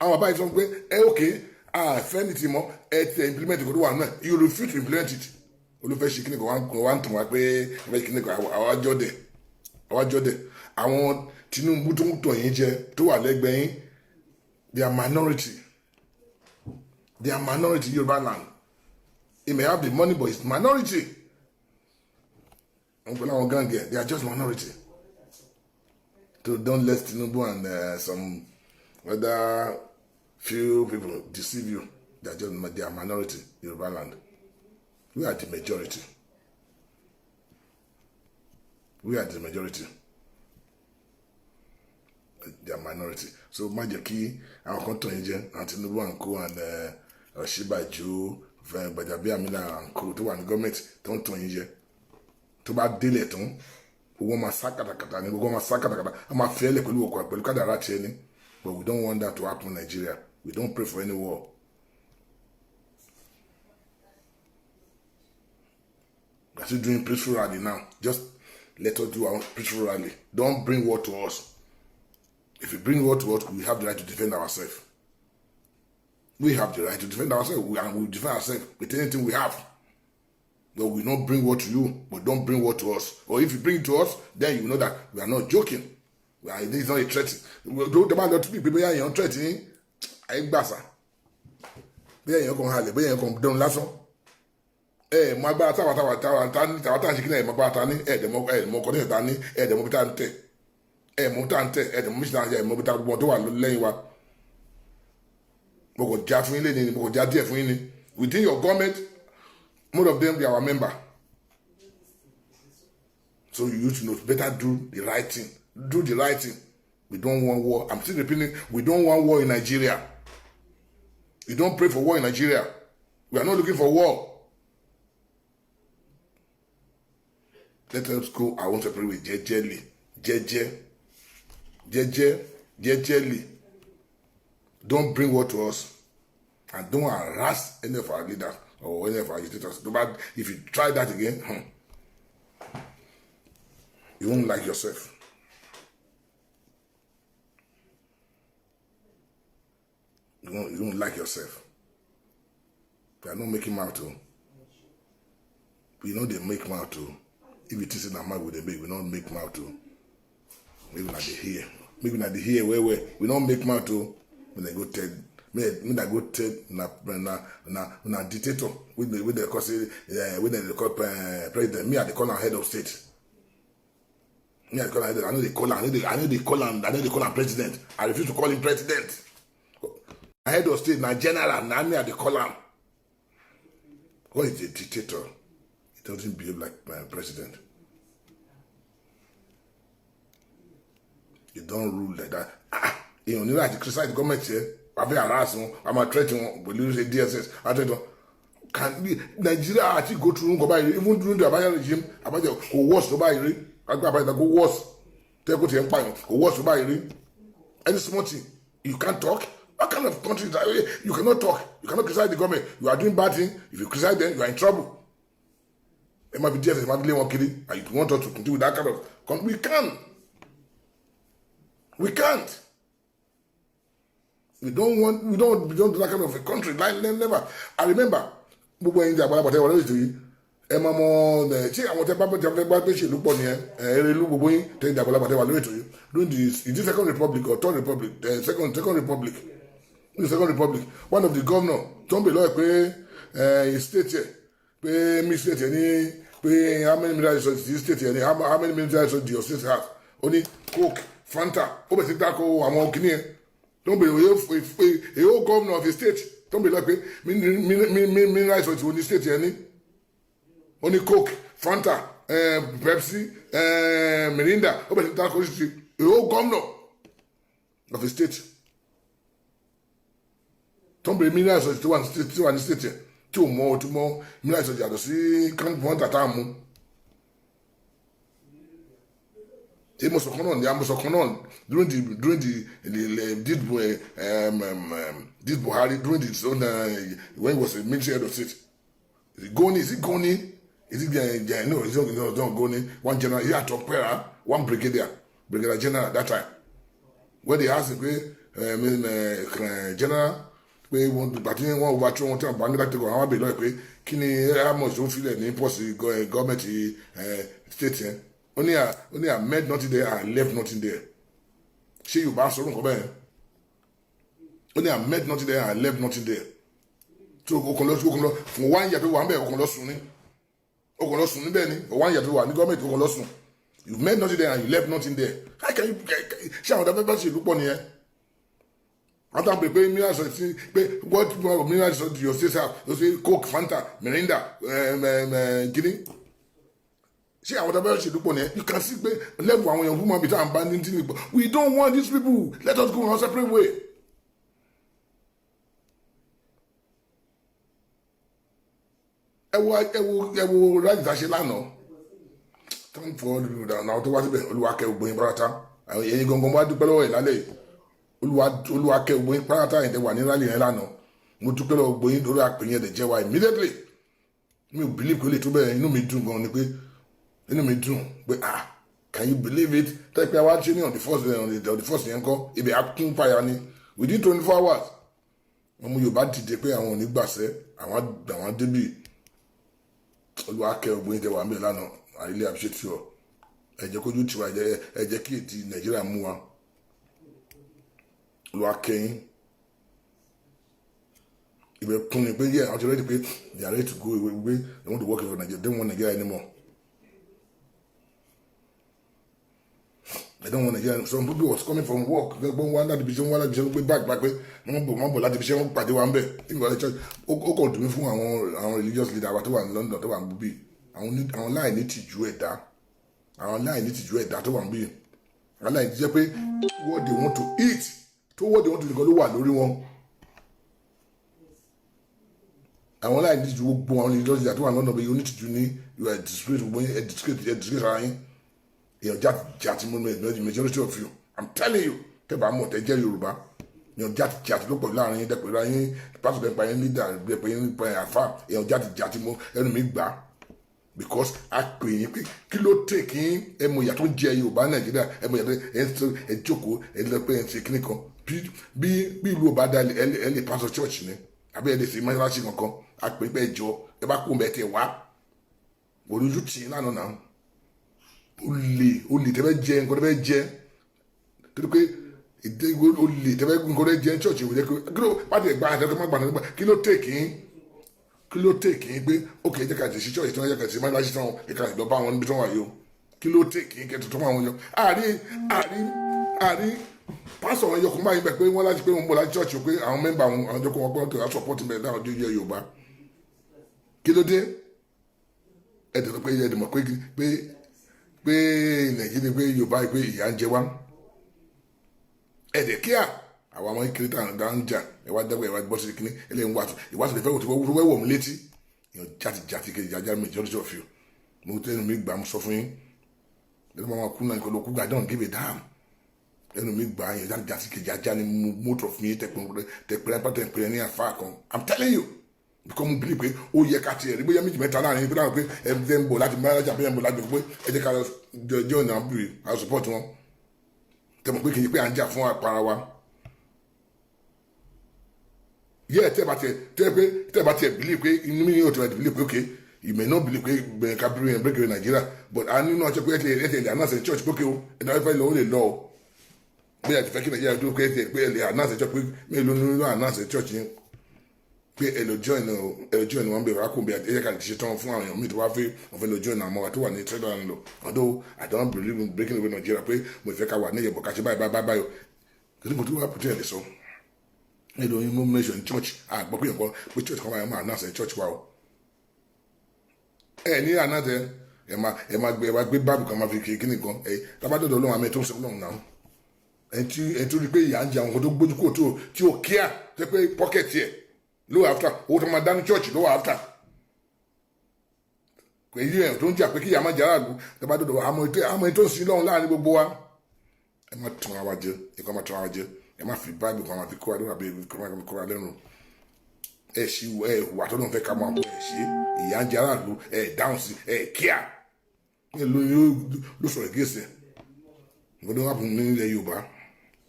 Àwọn bàbá yìí sọ pé ẹ òkè àfẹ́ ní ti mọ́ ẹ tẹ implement kó tó wà náà. You refuse to implement it. Olùfẹ́ ṣe kíni kan wá ń tàn wá pé ẹ fẹ́ kíni kan. Àwa jọ́dẹ̀, àwa jọ́dẹ̀. Àwọn Tinubu tó ń tọ̀ yín jẹ tó wà lẹ́gbẹ̀ẹ́ yín, they are minority. They are minority. Yorùbá land, he may have the money, but it's minority. Wọn pẹ̀lú àwọn gang, they are just minority. So don't let Tinubu and some other few people deceive you. They are minority. Yorùbá land, we are the majority. We are the majority. They are minority. So má jẹ́ kí àwọn kan tàn yín jẹ. Àwọn Tinubu and co and Ọ̀ṣínbàjò, Gbajabiamila and co tó wà ní gọ́ọ̀mẹ̀ntì tó ń tàn yín jẹ, tó bá délẹ̀ tán, gbogbo máa sá kàtàkàtà ní, gbogbo máa sá kàtàkàtà, a máa fi ẹlẹ̀ pẹ̀lú ọkọ̀ pẹ̀lú kádàrá tiẹ̀ ní. But we don't want that to happen in Nigeria. We don't pray for any war. We are still doing peaceful rally now. Just let us do our peaceful rally. Don't bring war to us. If you bring war to us, we have the right to defend ourselves. We have the right to defend ourselves, and we defend ourselves with anything we have. But we not bring war to you, but don't bring war to us. Or if you bring it to us, then you know that we are not joking. This is not a threat. Tó bá lọ tún bí pé bóyá èèyàn threat ní àìgbàsà, bóyá èèyàn kan halẹ̀, bóyá èèyàn kan dẹnu lásán. Ẹ mọ agbára táwa táwa táwa tá ní, táwa tá à ń ṣe kí náà. Ẹ mọ agbára ta ní, ẹ dẹ̀ mọ, ẹ mọ kọ́ni ta ní, ẹ dẹ̀ mọ bí tá ń tẹ̀, ẹ mọ bí tá ń tẹ̀, ẹ dẹ̀ mọ bí tá ń tẹ̀, ẹ mọ bí tá gbogbo tó wà lẹ́yìn wa. Mo kò já fún yín lé ní, mo kò já díẹ̀ fún yín ní. Within your government, most of them, they are our member. So you to know better. Do the right thing. Do the right thing. We don't want war. I'm still repeating, we don't want war in Nigeria. We don't pray for war in Nigeria. We are not looking for war. Let us go our own separate way, jẹ́jẹ́lì, jẹ́jẹ́, jẹ́jẹ́, jẹ́jẹ́lì. Don't bring war to us and don't harass any of our leaders or any of our agitators. No matter if you try that again, you won't like yourself. You won't like yourself. We are not making mouth too. We know they make mouth too. If it is in our mouth, we dey make, we don't make mouth too. Maybe not they hear. Maybe not they hear where we don't make mouth too. When they go tell, me I go tell na dictator with the call say when they call president. Me I dey call am head of state. Me I dey call am head. I know they call am. I know they call am. I know they call am president. I refuse to call him president. Head of state na general na me I dey call am. What is a dictator? He doesn't behave like my president. You don't rule like that. Ah, èèyàn ní láti criticize the government yẹ, wàá fi harass wọn, wàá máa threat wọn pẹ̀lú ṣe DSS, wàá threat wọn. Can be Nigeria àti go through nǹkan báyìí, even during the Abacha regime, Abacha kò worse tó báyìí rí. Agbá Abacha kò worse. Tẹ́kọ̀ tiẹ̀ ń pààyàn kò worse tó báyìí rí. Any small thing, you can't talk. What kind of country is that? You cannot talk. You cannot criticize the government. You are doing bad thing. If you criticize them, you are in trouble. Ẹ máa fi DSS máa fi lé wọn kiri and you want us to continue with that kind of country? We can. We can't. We don't do that kind of a country. Like never. I remember gbogbo ẹ̀yin tí àgbàlagbà tẹ wọlé ètò yìí, ẹ máa mọ ẹ ṣé àwọn tẹ bá tẹ bá tẹ ṣèlú pọ̀ nìyẹn, ẹ Erelu, gbogbo yín tẹ àgbàlagbà tẹ wà lórí ètò yìí, during the, is it Second Republic or Third Republic, second Republic, the Second Republic, one of the governor tó ń bè lọ́ọ̀ pé ẹ state yẹ pé mi state yẹ ní pé how many mineral resources the state yẹ ní, how many mineral resources do your state have? Ó ní Coke, Fanta, ó bẹ̀ sí dáko àwọn kìnìyẹn yẹn tó ń bè òye èyí governor of the state tó ń bè lọ́ọ̀ pé mineral resources wo ní state yẹn ní, ó ní Coke, Fanta, Pepsi, Mirinda, ó bẹ̀ sí dáko oríṣiríṣi, èyí governor of the state tó ń bèrè mineral resources tó wà ní state yẹn, tí ò mọ tí mọ mineral resources yàtọ̀ sí Fanta tá a mú. Ṣé mo sọ kan náà ni mo sọ kan náà during the this Buhari, during the own when he was a military head of state. Is it Goni? Is it Goni? Is it no, it's not, no, not Goni. One general, he had Tokpera, one brigadier general at that time. When they asked him pé general pé wọ́n gbà tí wọ́n overthrow wọn, tí wọ́n bá ń gbé láti àwọn àbẹ̀ lọ́ọ̀ pé kí ni amos tó filẹ̀ ní pọ̀sí gọ́ọ̀mẹ̀ntì state yẹn, ó ní "I met nothing there, I left nothing there." Ṣé Yorùbá sọ̀rọ̀ nǹkan bẹ́ẹ̀? Ó ní "I met nothing there, I left nothing there." Tó o kàn lọ, o kàn lọ fún one year tó wà ń bẹ̀, o kàn lọ sùn ní, o kàn lọ sùn níbẹ̀ ni. For one year tó wà ní gọ́ọ̀mẹ̀ntì, o kàn lọ sùn. You met nothing there and you left nothing there. How can you? Ṣé àwọn ọ̀dọ́ bá ṣe ìlú pọ̀ nìyẹn? Wọ́n tàn pé pé mineral resources pé what mineral resources do your state have? You say Coke, Fanta, Mirinda, kini. Ṣé àwọn ọ̀dọ́ bá ṣe ìlú pọ̀ nìyẹn? You can see pé level àwọn èèyàn human being tá à ń bá ní tí we don't want these people. Let us go our separate way. Ẹ wo rally tá a ṣe lánàá. Thank for all the people that àwọn tó wá síbẹ̀. Olúwa kẹ́ gbogbo yín pátá. Ẹ̀yin gangan wá dúpẹ́ lọ́wọ́ ẹ̀ lálẹ́ yìí. Olúwa kẹ́ gbogbo yín pátá yẹn tẹ́ wà ní rally yẹn lánàá. Mo dúpẹ́ lọ́wọ́ gbogbo yín lórí àpè yẹn dẹ̀ jẹ́ wa immediately. Mi ò believe pé ó lè tó bẹ́ẹ̀. Inú mi dùn gan ni pé inú mi dùn pé, ah, can you believe it? Tẹ́ pé àwa ṣe ní on the first yẹn kọ́ ibẹ̀ á kún fàyà ni within 24 hours. Ọmọ Yorùbá dìde pé àwọn ò ní gbàṣẹ, àwọn débì. Olúwa kẹ́ gbogbo yín tẹ́ wà ń bẹ̀ lánàá. I really appreciate you all. Ẹ jẹ́ kójú tiwa, ẹ jẹ́ kí ètí Nàìjíríà mú wa. Olúwa kẹ́ yín. Ibẹ̀ kún ni pé yeah, àwọn ti ready pé they are ready to go away, pé they want to work for Nigeria. They don't want Nigeria anymore. They don't want Nigeria. Some people was coming from work, gbogbo wọn láti ibi iṣẹ́, wọn láti ibi iṣẹ́, gbé bag bag pé wọ́n bọ̀ láti ibi iṣẹ́, wọ́n pàdé wa ń bẹ̀. Ìgbà wọlé church, ó kàn dùn mí fún àwọn religious leader wa tó wà ní London, tó wà ní bíbí, àwọn láìní tìjú ẹ̀dá, àwọn láìní tìjú ẹ̀dá tó wà níbí. Aláìní jẹ́ pé what they want to eat to what they want to nìkan ló wà lórí wọn. Àwọn aláìní ju gbogbo àwọn ìlọsíjà tó wà lọ́nà bẹ́ẹ̀, onítìjú ní. You are disgrace, gbogbo yín, ẹ disgrace, ẹ disgrace ara yín. Èèyàn jáde mú mi, majority of you, I'm telling you, tẹ́ bá mọ̀, tẹ́ jẹ́ Yorùbá, èèyàn jáde jáde ló pọ̀ láàrin yín, dẹ́pẹ̀ láàrin yín, pásítọ̀, dẹ́pẹ̀ yín, leader, dẹ́pẹ̀ yín, pẹ̀ àfà, èèyàn jáde jáde mú ẹnu mi gbà, because a pè yín pé kí ló tè kí ẹ mọ ìyà tó ń jẹ Yorùbá Nàìjíríà, ẹ mọ ìyà tó ẹ jókòó, ẹ lọ pé ẹ ń ṣe kíní kan. Bí ìlú ọba dá, ẹ lè pásítọ̀ church ni àbí ẹ lè ṣe mọ́ṣáláṣí kankan. A pè pé ẹ jọ, ẹ bá kó mẹ́ tẹ wá olójú tì í lánàá náà. Olè tẹ́ fẹ́ jẹ nǹkan tẹ́ fẹ́ jẹ, torí pé ìdí olè tẹ́ fẹ́ nǹkan tẹ́ jẹ ní church ìwé jẹ́ kí ló bá ti gba àtẹ́kọ́ má gbà náà. Kí ló tè kí kí ló tè kí pé ok, ẹ jẹ́ ká ti ṣe church tí wọ́n jẹ́ ká ti ṣe mọ́ṣáláṣí tí wọ́n jẹ́ ká lọ bá wọn níbi tí wọ́n wà yìí o? Kí ló tè kí kẹ́ tuntun àwọn yọ àárí pásọ̀ wọn yọkùn báyìí bẹ̀ pé wọ́n láti pé wọ́n bọ̀ láti church pé àwọn member àwọn jọkọ̀ wọn pé wọ́n kì í support bẹ̀ láwọn jẹ́ Yorùbá. Kí ló dé? Ẹ dẹ̀ pé ẹ dẹ̀ mọ̀ pé Nàìjíríà, pé Yorùbá, pé ìyà ń jẹ wá. Ẹ dẹ̀ kíá àwọn ọmọ kiri tá à ń jà. Ẹ wá dẹ́gbẹ́, ẹ wá gbọ́ sí kíní ẹlẹ́yìn wá ìwádìí fẹ́ wò tí wọ́n wọ̀ mí létí. Èèyàn jáde jáde kejì jáde, majority of you, mo tẹnu mi gbà, mo sọ fún yín, ẹni máa kú náà nǹkan ló kú gbà. I don't give a damn. Ẹnu mi gbà yẹn, jáde jáde kejì ajá ni most of mi tẹpẹrẹ tẹpẹrẹ ní àfa kan. I'm telling you, because mo believe pé ó yẹ ká tiẹ̀ rí bóyá méjì mẹ́ta láàrin pé láwọn pé ẹ fẹ́ ń bọ̀ láti máa jà, bóyá ń bọ̀ láti pé ẹ jẹ́ ká jọ ọ̀nà àbúrò à support wọn. Tẹmọ̀ pé kì í pé à ń jà fún apara wa yẹ. Tẹ́ bá tiẹ̀ tẹ́ pé tẹ́ bá tiẹ̀ believe pé inú mi yóò tẹ́ believe pé okay, you may not believe pé bẹ̀rẹ̀ ká break break Nàìjíríà, but a nínú ọjọ́ pé ẹ ti announce church pé okay o, ẹ̀ náà fẹ́ lọ, ó lè lọ o. Bí ẹ ti fẹ́ kí Nàìjíríà dúró pé ẹ pé ẹ lè announce church pé mélòó nínú announce church yẹn pé ẹ lọ join wọn bẹ̀rẹ̀ wá kó bí ẹ yẹ ká lè ṣe tán fún àwọn èèyàn míì tó wá fẹ́ wọn fẹ́ lọ join àwọn ọmọ tó wà ní trade and law. Although I don't believe in breaking away Nigeria, pé mo fẹ́ ká wà ní ìyẹ̀bọ̀ ká ṣe báyìí báyìí báyìí o. Kí ni kò tó wá pẹ̀tẹ́ ẹ̀ lè sọ ẹ lọ yín mú mention church àgbọ̀ pé nǹkan pé church kan wáyé máa announce church wa o. Ẹ ní announce, ẹ máa gbé báàbù kan máa fi kiri kíni kan. Ẹ tábàdọ̀dọ̀ Ọlọ́run àmì tó ń sọ Ọlọ́run náà, ẹ tó rí pé ìyà ń jẹ àwọn kan tó gbójú kò tó tí ò kíá tó pé pocket yẹ ló wà after owó tó máa dá ní church ló wà after èyí ẹ̀ tó ń jà pé kí ìyá má jẹ́ aráàlú. Tábàdọ̀dọ̀ àmọ́ ètò ìsìn lọ́run láàrin gbogbo wa, ẹ má tàn ara jẹ, ẹ kọ́ má tàn ara jẹ. Ẹ má fi báìbù kan máa fi kó adé àbí kó máa fi kó wa lẹ́nu. Ẹ ṣì ẹ wà tó lóun fẹ́ ká máa bọ̀. Ẹ ṣe ìyà ń jẹ aráàlú, ẹ dáhùn sí ẹ kíá ẹ ló ló sọ̀rọ̀ gẹ̀ẹ́sì ẹ nǹkan tó wà fún ní ilẹ̀ Yorùbá.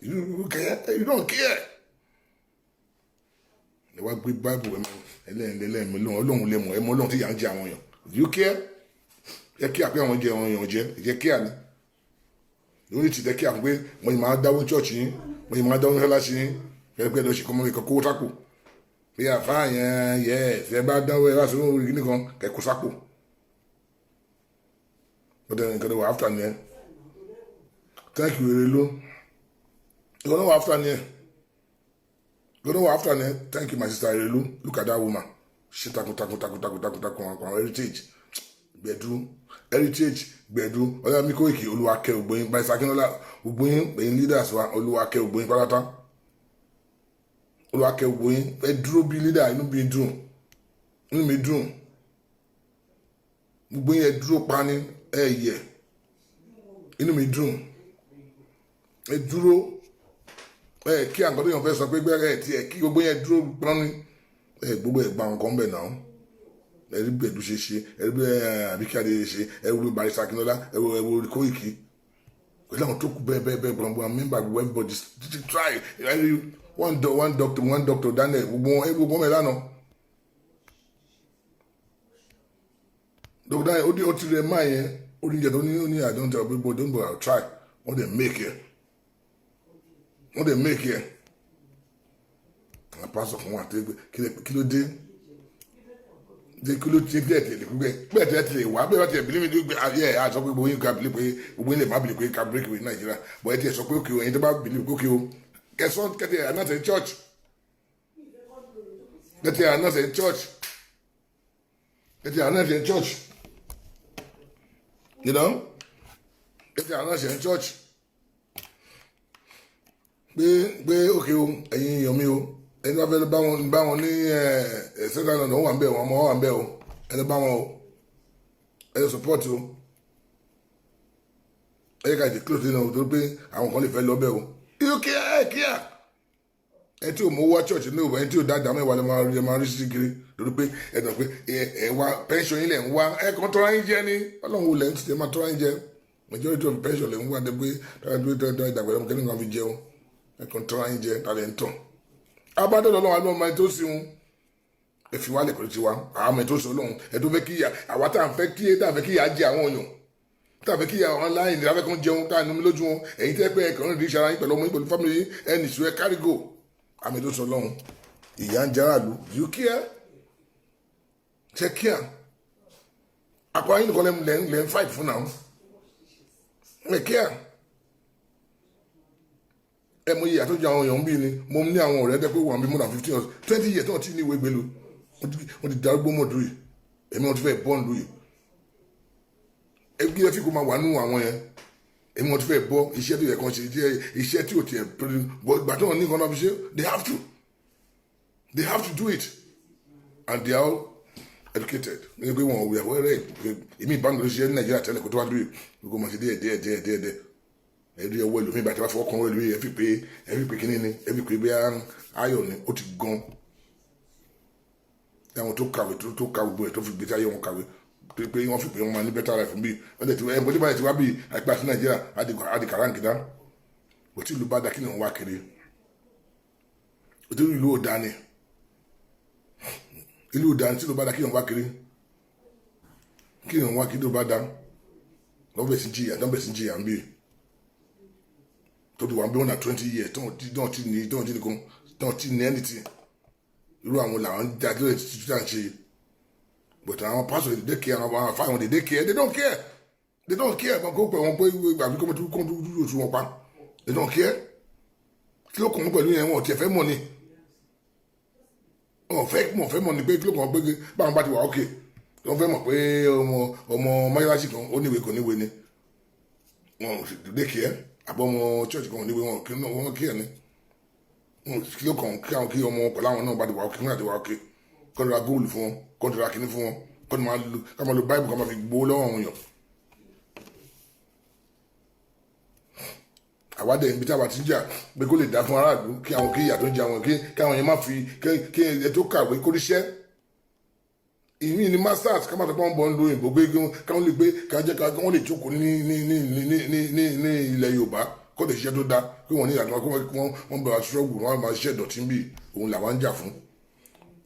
You care, you don't care. Ẹ wá gbé báìbù ẹ ẹlẹ́yìn ẹlẹ́yìn lóhùn Ọlọ́run lẹ́mọ̀ ẹ mọ Ọlọ́run tí ìyà ń jẹ àwọn èèyàn. You care, ẹ kí àpé àwọn jẹ àwọn èèyàn jẹ ẹ kíá ni lórí ti dẹ́kí àwọn pé wọ́n yìí máa dáwọ́ church yín, wọ́n yìí máa dáwọ́ mọ́ṣáláṣí yín, ẹ pé ẹ lọ ṣe kọ́mọ́ ìkọ́ kówó sápò pé àfáà yẹn yẹ ẹ bá dáwọ́ ẹ bá sọ orí kíní kan kẹ́kọ̀ọ́ sápò. Ó dẹ̀ nǹkan tó wà after ni ẹ. Thank you, Erelu. Nǹkan tó wà after ni ẹ, nǹkan tó wà after ni ẹ. Thank you, my sister Erelu. Look at that woman, ṣe takun takun takun takun takun takun àwọn heritage gbẹ̀dú, heritage gbẹ̀dú. Ọlọ́mí Kóìkì, Olúwakẹ́ ògbóyin báyìí, Akínọ́lá ògbóyin, ẹ̀yin leaders wa, Olúwakẹ́ ògbóyin pátátá, Olúwakẹ́ ògbóyin. Ẹ dúró bí leader, inú mi dùn, inú mi dùn. Gbogbo yín, ẹ dúró pani, ẹ yẹ, inú mi dùn. Ẹ dúró, ẹ kí àǹkan tó yàn fẹ́ sọ pé gbẹ́rẹ́ ẹ tiẹ̀ kí gbogbo yẹn dúró pani. Ẹ gbogbo ẹ gba nǹkan bẹ̀ náà. Ẹ rí gbẹ̀dú ṣe ṣe, ẹ rí bí Àbíkí Adé ṣe, ẹ rí Barrister Akínọ́lá, ẹ wo Kóìkì pẹ̀lú àwọn tó kù bẹ́ẹ̀ bẹ́ẹ̀ bẹ́ẹ̀. Gbọ̀ngbọ̀n member, gbogbo everybody try. Ẹ rí one doctor Daniel, gbogbo wọn, gbogbo wọn lánàá. Doctor Daniel, ó ti rẹ máa yẹn, ó ní jẹ tó ní, ó ní, "I don't tell people, don't go, I'll try." Wọ́n dẹ̀ make it, wọ́n dẹ̀ make it. Àwọn pásọ̀ kan wà tó kí ló dé dé, kí ló dé bẹ́ẹ̀ tẹ̀lé pé bẹ́ẹ̀ tẹ̀lé tẹ̀lé wá bẹ́ẹ̀ bá tẹ̀lé believe ní pé ayé ẹ̀ àṣọ pé gbogbo yín ká believe pé gbogbo yín lè má believe pé ká break with Nigeria, but ẹ ti sọ pé okay o, ẹ̀yin tó bá believe pé okay o, kẹsàn kẹtẹ announce church, kẹtẹ announce church, kẹtẹ announce church, kẹtẹ announce church. Pé ok o, ẹ̀yin èèyàn mi o, ẹni bá fẹ́ bá wọn ní ẹ Central London, wà ń bẹ̀, wọn ọmọ wà ń bẹ̀ o. Ẹ lọ bá wọn o, ẹ lọ support o. Ẹ yẹ ká ṣe close nínú torí pé àwọn kan lè fẹ́ lọ bẹ̀ o. You care, care. Ẹ tí o mú wá church ní òbẹ̀, ẹ tí o dá 10% lè máa rí sí kiri lórí pé ẹ dàn pé ẹ wá pension yín lẹ̀ ń wá. Ẹ kàn tọ́ra yín jẹ ní Ọlọ́run wò lẹ́ ń tẹ̀ máa tọ́ra yín jẹ. Majority of pension lẹ̀ ń wá dé pé tọ́ra pé tọ́ra ìdàgbà ẹ̀rọ kẹ́ni kan fi jẹun. Ẹ kàn tọ́ra yín jẹ tàlẹ̀ ń tàn abádọ́dọ̀ Ọlọ́run àbí ọmọ ẹ tó sí wọn. Ẹ fi wálẹ̀ pẹ̀lú tiwa, àwọn ọmọ ẹ tó sọ Ọlọ́run ẹ tó fẹ́ kí ìyá àwa tá à ń fẹ́ kí tá à ń fẹ́ kí ìyá jẹ àwọn èèyàn, tá à ń fẹ́ kí ìyá àwọn aláìní tá à ń fẹ́ kán jẹun, tá à ń numi lójú wọn. Ẹ̀yin tẹ́ pé ẹ kàn ń rí iṣẹ́ ara yín pẹ̀lú ọmọ yín, pẹ̀lú family yín, ẹ nìṣó, ẹ carry go. Àmì tó sọ Ọlọ́run, ìyá ń jẹ́ aráàlú. You care? Ṣe care? Àpò ayé nìkan lẹ́ ń fight fún náà. Ẹ care? Ẹ mọ iye àtúnjẹ àwọn èèyàn ń bí ni. Mo ní àwọn ọ̀rẹ́ dẹ́ pé wọ́n bí more than 15 years, 20 years tí wọ́n ti ní ìwé gbélu. Wọ́n ti darúgbó mọ̀dú yìí, èmi wọ́n ti fẹ́ bọ́ ǹdú yìí. Ẹbí ẹ fi kó máa wà nínú àwọn yẹn, èmi wọ́n ti fẹ́ bọ́. Iṣẹ́ tó yẹ kàn ṣe jẹ́ iṣẹ́ tí ò tiẹ̀ bọ́. Ìgbà tó wọn ní nǹkan náà fi ṣe, they have to do it, and they are all educated ní pé wọn ò wẹ̀ wẹ́rẹ́. Èmi ìbánu ló ṣiṣẹ́ ní Nàìjíríà tẹ́lẹ̀ kó tó wá dúró, gbogbo máa ṣe díẹ̀ díẹ̀ díẹ̀ díẹ̀ díẹ̀. Ẹ̀rí ọwọ́ ẹlòmíì bàtí wàá fọwọ́ kan ọwọ́ ẹlòmíì, ẹ fi pé kíní ni, ẹ fi pé bí ayọ̀ ni ó ti gan. Àwọn tó kàwé, tó ka gbogbo ẹ̀, tó fi gbèsè ayé wọn kàwé pé wọ́n fi pé wọ́n máa ní better life bí wọ́n tẹ̀ tí ẹ̀ bọ́dé báyìí ti wá bí àìpẹ́ àti Nàìjíríà àdì kàráǹgídá. Kò tí ìlú bá dá, kí ni wọ́n wá kiri? Òtí ìlú ò dá ni, ìlú ò dá ni. Tí ìlú bá dá, kí ni wọ́n wá kiri? Kí ni wọ́n wá kiri? Ìlú bá dá, wọ́n bẹ̀ sí jìyà, wọ́n bẹ̀ sí jìyà ń bí tó ti wà bí wọ́n na 20 years tó ti ní kan tó ti ní anything. Irú àwọn làwọn já tó lè ti tí à ń ṣe. But àwọn pastor, they care. Àwọn afáwọn, they care. They don't care, they don't care. Kó pẹ̀ wọ́n pé àbí kó tó tó tún wọn pa, they don't care. Kí ló kàn wọ́n pẹ̀lú yẹn? Wọn ò tiẹ̀ fẹ́ mọ̀ ni. Wọn fẹ́ mọ̀ ni pé kí ló kàn wọ́n pé báwọn bá ti wà ókè. Wọ́n fẹ́ mọ̀ pé ọmọ mọ́ṣáláṣí kan ó níwèé, kò níwèé ni. Wọn they care. Àbọ̀ ọmọ church kan ò níwèé, wọn kí wọ́n kí ẹ̀ ni. Kí ló kàn kí àwọn kí ọmọ pẹ̀lú àwọn náà bá ti wà ókè, wọ́n ti wà ókè, kọ́ ra góòlù fún wọn, kọ́ ra kíní fún wọn, kọ́ máa lo ká máa lo báìbù, ká máa fi gbowó lọ́wọ́ àwọn èèyàn. Àwádẹ́ ibi tí a bá ti ń jà pé kó lè dá fún aráàlú, kí àwọn kí ìyà tó ń jẹ àwọn, kí àwọn yẹn má fi kí ẹ tó kàwé kó ríṣẹ́ ìmí ní masters, ká má sọ pé wọ́n bọ̀ ń lo òyìnbó gbé, káwọn lè gbé, ká jẹ́ ká wọ́n lè jókòó ní ilẹ̀ Yorùbá, kó lè ṣiṣẹ́ tó dá, kí wọ́n ní ìyàtọ̀, kí wọ́n bẹ̀rẹ̀ ṣọ́ọ̀gù, wọ́n máa ṣiṣẹ́ ìdọ̀tí ń bì. Òun làwọn ń jà fún.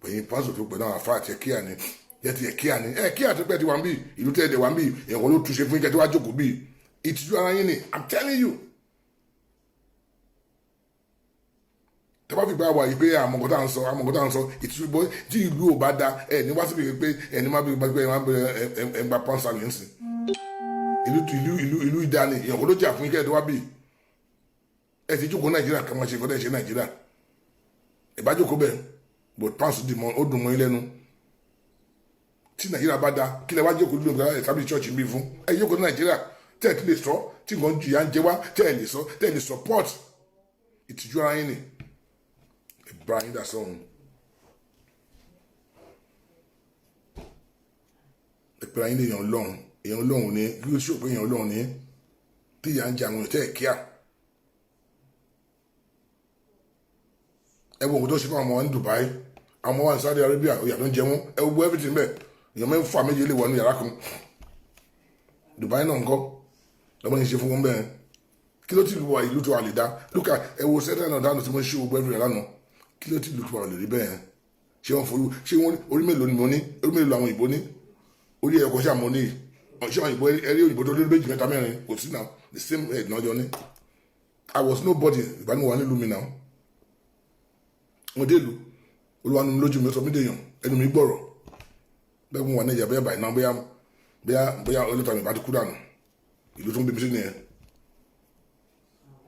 Pẹ̀yìn pásítọ̀ tó pẹ̀lú àwọn afá àti ẹ̀kíyà ni yẹ ti ẹ̀kíyà ni ẹ̀kíyà tó pẹ́ ti wà ń bì. Ìlú tẹ́ ẹ̀ wà ń bì, èèyàn kan ló túnṣe fún yín kẹ́ tó wá jókòó bì. Ìtìjú ara yín ni, I'm telling you. Tẹ́ bá fi gbà wà yìí pé àmọ̀kọ́tà ń sọ, àmọ̀kọ́tà ń sọ ìtìjú bọ́. Tí ìlú ò bá da, ẹ̀ ní wá síbi pé ẹ̀ ní má bí gbàgbé ẹ̀ má bí ẹ̀ gba pọ́nsá ní sìn. Ìlú ìdání, èèyàn kan ló jà fún yín kẹ́ ẹ̀ tó wá bì. Ẹ ti jókòó Nàìjíríà kí wọ́n ṣe nǹkan tẹ́ ṣe Nàìjíríà, ìbájókòó bẹ́ẹ̀. But pounds dì mọ́, ó dùn mọ́ yín lẹ́nu. Tí Nàìjíríà bá da, kí lẹ wá jókòó lóògùn ẹ̀ sábì church bí fún? Ẹ jókòó ní Nàìjíríà tẹ́ ẹ ti lè sọ tí nǹkan jìyà ń jẹ wá, tẹ́ ẹ lè sọ, tẹ́ ẹ lè support. Ìtìjú ara yín ni. Ìbára yín dà sọ́run. Ìpè ayé èèyàn lọ́hùn, èèyàn lọ́hùn ni. Kí ló ṣòpé èèyàn lọ́hùn ni tí ìyà ń jẹ àwọn èèyàn tẹ́ ẹ̀ kíá? Ẹ wo òkú tó ṣe fún àwọn ọmọ wa ní Dubai, àwọn ọmọ wa ní Saudi Arabia, ìyà tó ń jẹ wọn. Ẹ wo everything bẹ́ẹ̀, èèyàn mẹ́fà méje lè wọ ní yàrá kan. Dubai náà ńkọ́ lọ́mọ ní ṣe fún wọn bẹ́ẹ̀? Kí ló ti lu wa ìlú tó wà lè dá lókà? Ẹ wo sẹ́tẹ̀ náà dáná tí mo ń ṣe gbogbo everywhere lánàá. Kí ló ti lu tó wà lè rí bẹ́ẹ̀? Ṣé wọ́n forí ṣé wọ́n orí mélòó ni mo ní? Orí mélòó làwọn òyìnbó ní? Orí ẹ̀kọ́ ṣáà mo ní. Ṣé àwọn òyìnbó, ẹ̀rí òyìnbó tó lórí méjì, mẹ́ta, mẹ́rin kò sí náà, the same head náà jọ ní. I was nobody ìgbà tí mo wà nílùú mi náà. Mo dé ìlú, Olúwa nu mi lójú mi, ó sọ mí dèèyàn, ẹnu mi gbọ̀rọ̀ bẹ́ẹ̀. Mo wà Nàìjíríà bóyá báyìí náà, bóyá olóòtú àmì ìbá ti kú dànù. Ìlú tó ń bí mi sí nìyẹn.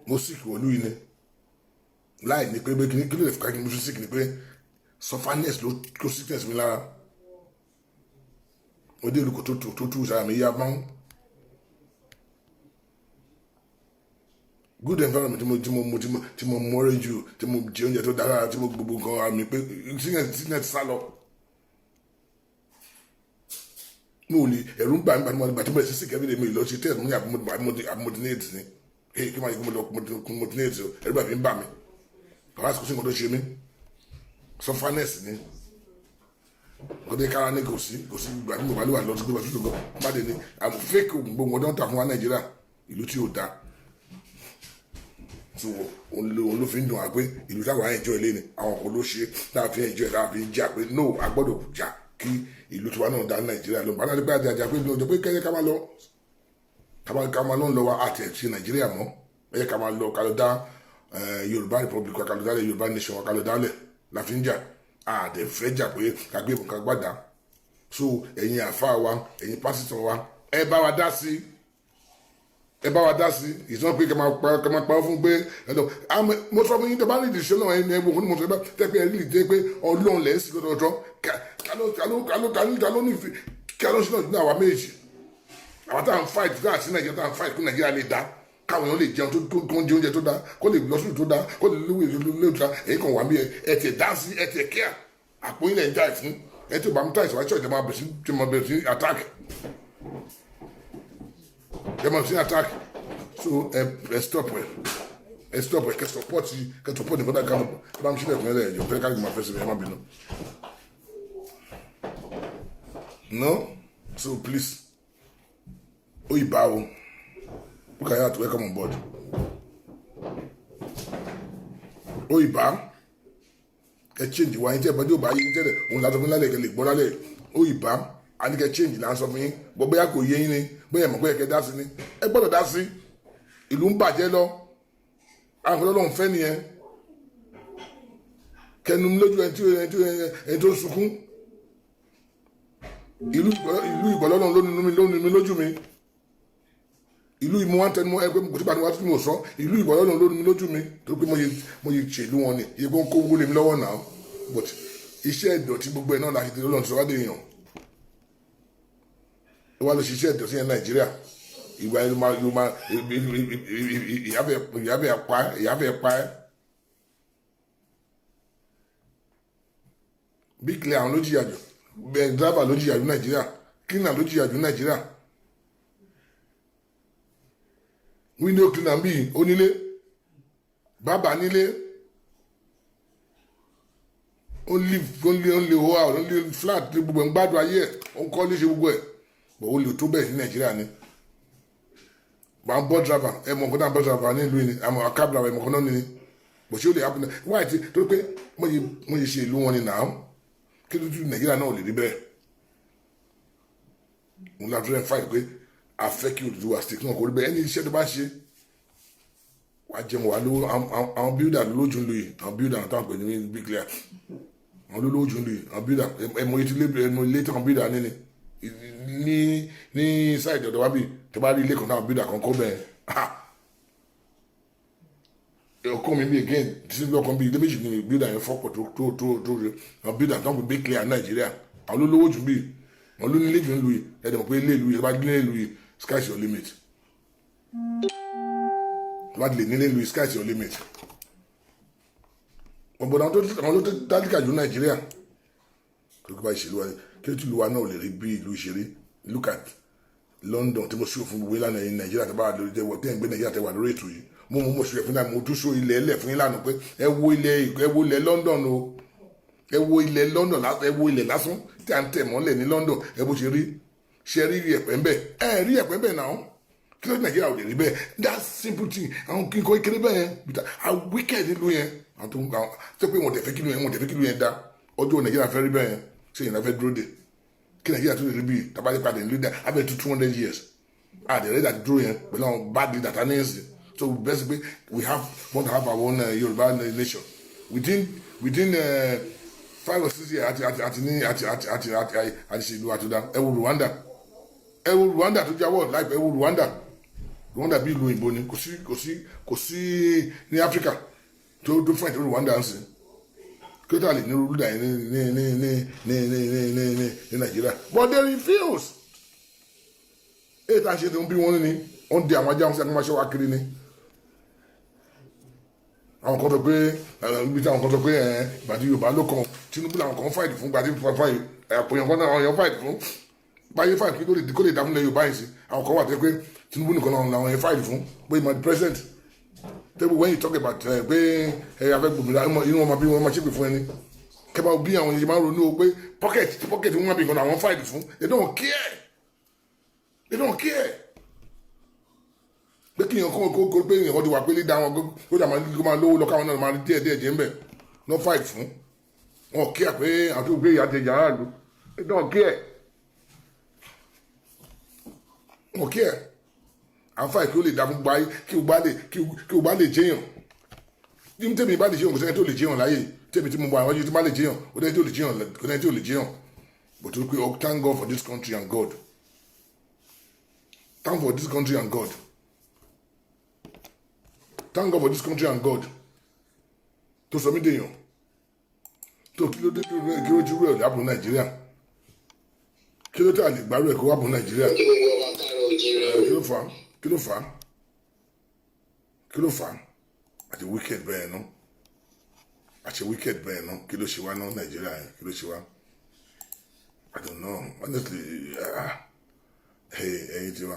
Mo sick wọ̀lú yìí ni láì ní pé kí ló lè fi ká kí n mo sick ni pé sufferness ló kó sickness mi lára. Mo dé ìlú kò tó tó tó sára mi yá máa ń. Good environment tí mo mọ́rẹ́ jù, tí mo jẹ oúnjẹ tó dára, tí mo gbogbo nǹkan àmì pé sickness sá lọ. Mo ò lè, ẹ̀rù ń bà mí gbàtí mo bẹ̀rẹ̀ sí sick everyday. Mi lọ ṣe test, mo ní àbí mo ti ní AIDS ni? Kí máa yẹ kí mo lọ mo ti ní AIDS o. Ẹ̀rù bà mí ń bà mí. Bàbá kò sí nǹkan tó ṣe mí, sufferness ni nǹkan tó yẹ kára ní. Kò sí ìgbà tí mo bá lè wà lọ sí gbogbo àtúntò gan bá dé ní àwọn fake oògùn, gbogbo wọn tó ń tà fún wa Nàìjíríà, ìlú tí ò da. So òun ló fi ń dùn wá pé ìlú táwa enjoy ilé ni àwọn kan ló ṣe tá a fi enjoy, tá a fi jà pé no, a gbọ́dọ̀ jà kí ìlú tiwa náà dá Nàìjíríà lọ. Bá náà pé àjàjà pé ọjọ́ pé kẹ́kẹ́ ká máa lọ, ká máa lọ ń lọ wa àti ẹ̀ ṣe Nàìjíríà mọ́. Ẹ yẹ ká máa lọ, ká lọ dá Yorùbá Republic wa, ká lọ dálẹ̀ Yorùbá nation wa, ká lọ dálẹ̀ la fi ń jà. Àdẹ fẹ́ jà pé ká gbé ìbọn, ká gbàdá. So ẹ̀yin àfáà wa, ẹ̀yin pásítọ̀ wa, ẹ bá wa dá sí, ẹ bá wa dá sí. Ìsọ pé kẹ máa pa fún pé ẹ lọ. Mo sọ fún yín, tẹ bá rí ìdíṣẹ́ náà, ẹni ẹgbẹ́ òkú ni mo sọ tẹ pé ẹ rí ìdí pé Ọlọ́run lẹ̀ ń sìn lọ́dọọdọ́. Kálọ́ ní kálọ́ sí náà ní àwa méjì, àwọn tá à ń fight, tá à sí Nàìjíríà, tá à ń fight kó Nàìjíríà lè dá, káwọn èèyàn lè jẹun tó ń jẹ oúnjẹ tó dá, kó lè lọ sùn tó dá, kó lè léwu èlò tó dá. Èyí kan wà mí, ẹ tiẹ̀ dá sí, ẹ tiẹ̀ kíá àpò yín lẹ̀ ń já ẹ̀ fún ẹ tí ò bá mú táìsì wá church, ẹ máa bẹ̀rẹ̀ sí attack, ẹ máa bẹ̀rẹ̀ sí attack. So ẹ stop, ẹ stop, ẹ kẹ support nǹkan tá a kàn bá mi sílẹ̀ fún ẹ lẹ́yìn fẹ́ káàkiri máa fẹ́ sí mi. Ẹ má bínú. No, so please, ó ìbá o. Look at that, welcome on board. Ó ìbá ẹ change wa yín tí ẹ bá dé ò bá yín tẹ́lẹ̀, òun látọ̀ fún lálẹ́ kẹ́ lè gbọ́ lálẹ́. Ó ìbá a ní kẹ́ change là ń sọ fún yín gbọ́. Bóyá kò yé yín ni, bóyá ẹ mọ̀ pé ẹ kẹ́ dá sí ni, ẹ gbọ́dọ̀ dá sí. Ìlú ń bàjẹ́ lọ, àwọn ọlọ́run fẹ́ nìyẹn. Kẹnu lójú ẹni tó ń sunkún. Ìlú ìgbọ̀lọ́lọ́run ló ní mi lójú mi. Ìlú ìmú wa ń tẹnu ẹgbẹ́ kò tí bá ní wá tí mo sọ. Ìlú ìgbọ̀lọ́lọ́run ló ní mi lójú mi, tó pé mo yẹ ṣèlú wọn ni iye kó ń kó owó lé mi lọ́wọ́ náà. But iṣẹ́ ìdọ̀tí gbogbo ẹ̀ náà láti ti lọ́nà sọ́wádìí èèyàn ó wá lọ ṣiṣẹ́ ìdọ̀tí yẹn Nàìjíríà. Ìgbà yẹn ló máa ìyáfẹ́ pa ẹ́. Bí clear, àwọn ló jìyà jù bẹ́ẹ̀, driver ló jìyà jù Nàìjíríà, cleaner ló jìyà jù Nàìjíríà, window cleaner bíi onílé, bàbá nílé, ó ń live, ó ń lè hó out, ó ń lè flat ní gbogbo ẹ̀, ń gbádùn ayé ẹ̀, ó ń kọ́ léṣe gbogbo ẹ̀ bọ̀. Ó lè tó bẹ́ẹ̀ ní Nàìjíríà ni. Wà á bọ́ driver, ẹ mọ̀ nǹkan náà, bọ́ driver ní ìlú yìí ni àmọ́ cab driver, ẹ mọ̀ nǹkan náà ni bò ṣé ó lè happen. Wáyé tí torí pé mo yẹ ṣe ìlú wọn ni nàá, kí ló tún Nàìjíríà náà ò lè rí bẹ́ẹ̀? Òun láti rẹ̀ fight pé a fẹ́ kí Odùduwà state náà kò rí bẹ́ẹ̀. Ẹni iṣẹ́ tó bá ṣe, wàá jẹun, wàá lówó. Àwọn builder ló lójú ń lu yìí, àwọn builder táwọn pè ní bricklayer, àwọn ló lójú ń lu yìí, àwọn builder. Ẹmọ etí lé, ẹmọ ilé táwọn builder ní side ọ̀dọ̀ wa bí tó bá rí ilé kan táwọn builder kan kọ́ bẹ́ẹ̀. Ọkọ mi bí again tí lọkàn bí ilé méjì ní builder yẹn fọ́pọ̀ tó rí. Àwọn builder táwọn pè bricklayer Nàìjíríà, àwọn ló lówó jù bí, àwọn ló nílé jù ń lu yìí. Ẹ dẹ̀ mọ̀ pé ilé ìlú yìí, bá nílé ìlú yìí, sky is your limit. Tó bá lè nílé ìlú yìí, sky is your limit. Ọ̀bọ̀n àwọn tó tálíkà jù Nàìjíríà kí ló bá ìṣèlú wa, kí ló tún lu wa náà ò lè rí bí ìlú ìṣeré? Look at London tí mo ṣó fún gbogbo ìlànà yìí. Nàìjíríà tó bá wà lórí tẹwọ tẹ́ ń gbé Nàìjíríà tẹ wà lórí ètò yìí, mo ṣe fún náà, mo tún ṣó ilẹ̀ ẹlẹ̀ fún yín lánàá pé ẹ wo ilẹ̀, ẹ wo ilẹ̀ London o, ẹ wo ilẹ̀ London, ẹ wo ilẹ̀ lásán tí à ń tẹ̀ mọ́lẹ̀ ní London. Ẹ bó ṣe rí, ṣe rí ẹ̀pẹ́ ń bẹ̀, ẹ rí ẹ̀pẹ́ ń bẹ̀ náà. Kí ló Nàìjíríà ò lè rí bẹ́ẹ̀? That simple thing, àwọn kí n kọ́ kéré bẹ́ẹ̀ yẹn, àwọn wicked nílùú yẹn, àwọn tó ń tó pé wọ́n tẹ̀ fẹ́ kí ló yẹn, wọ́n tẹ̀ fẹ́ kí ló yẹn dá. Ọjọ́ Nàìjíríà fẹ́ rí bẹ́ẹ̀ yẹn, ṣé yẹn fẹ́ dúró dè kí Nàìjíríà tó lè rí bíi tabali padà nílùú dá abẹ́ tó 200 years àdẹ̀rẹ́ dàdí dúró yẹn pẹ̀lú àwọn bad leader tá ní ẹ̀sìn. So basically we have want to have our own Yorùbá nation within 5 or 6 years àti ní àti ṣe ìlú àtúndà. Ẹ wo Rwanda, ẹ wo Rwanda tó jáwọ́ láìpẹ́. Ẹ wo Rwanda. Rwanda bí ìlú òyìnbó ni. Kò sí ní Áfíríkà tó fún ìtọ́jú Rwanda ń sìn. Kí ló tà lè ní rúdà yẹn ní Nàìjíríà? But they refuse. Èyí tá a ṣe tó ń bí wọn ní wọ́n di àwọn ajá wọn sí akọ́máṣẹ́ wa kiri ni. Àwọn kan sọ pé ibi tí àwọn kan sọ pé ìgbà tí Yorùbá ló kàn, Tinubu làwọn kan fight fún. Gbàtí fight àpòyàn kan náà, àwọn èèyàn fight fún báyé, fight kí ló lè kó lè dá fúnlẹ̀ Yorùbá yìí sí. Àwọn kan wà tẹ́ pé Tinubu nìkan làwọn yẹn fight fún, pé ìmọ̀ the president tẹ́bù. When you talk about pé ẹ afẹ́ gbòmìnira, inú wọn máa bí wọn máa ṣépè fún ẹni kẹfà bí. Àwọn yìí máa ń ronú o pé pocket pocket wọn bí nǹkan làwọn fight fún. They don't care, they don't care pé kí èèyàn kó pé èèyàn ti wà pé leader wọn kó dà máa kó máa lówó lọ, káwọn náà máa díẹ̀ díẹ̀ jẹ́ ń bẹ̀ no fight fún wọn care pé àwọn tó gbé ìyá jẹ yàrá lò. They don't care, wọn care. À ń fight kí ó lè dá fún gbáyé, kí ó bá lè jẹyàn. Tí tèmi bá lè jẹyàn, kò sẹ́ni tó lè jẹyàn láyé. Tèmi tí mo bọ àwọn ọjọ́ tí bá lè jẹyàn, kò sẹ́ni tó lè jẹyàn, kò sẹ́ni tó lè jẹyàn. But tó pé, oh, thank God for this country and God. Thank for this country and God. Thank God for this country and God tó sọ mí dèèyàn. Tó kí ló dé? Kí ló ti rú ẹ̀ lábùú Nàìjíríà? Kí ló tà lè gbárù ẹ̀ kó wà bù Nàìjíríà? Kí gbogbo ọba káàárọ̀ oòjíire o. Kí ló fà á? Kí ló fà á? Kí ló fà á àti wicked bẹ́ẹ̀ ná, àti wicked bẹ́ẹ̀ ná? Kí ló ṣe wá ná, Nàìjíríà yẹn? Kí ló ṣe wá? I don't know, honestly. Ah, hey, ẹ̀yin tiwa,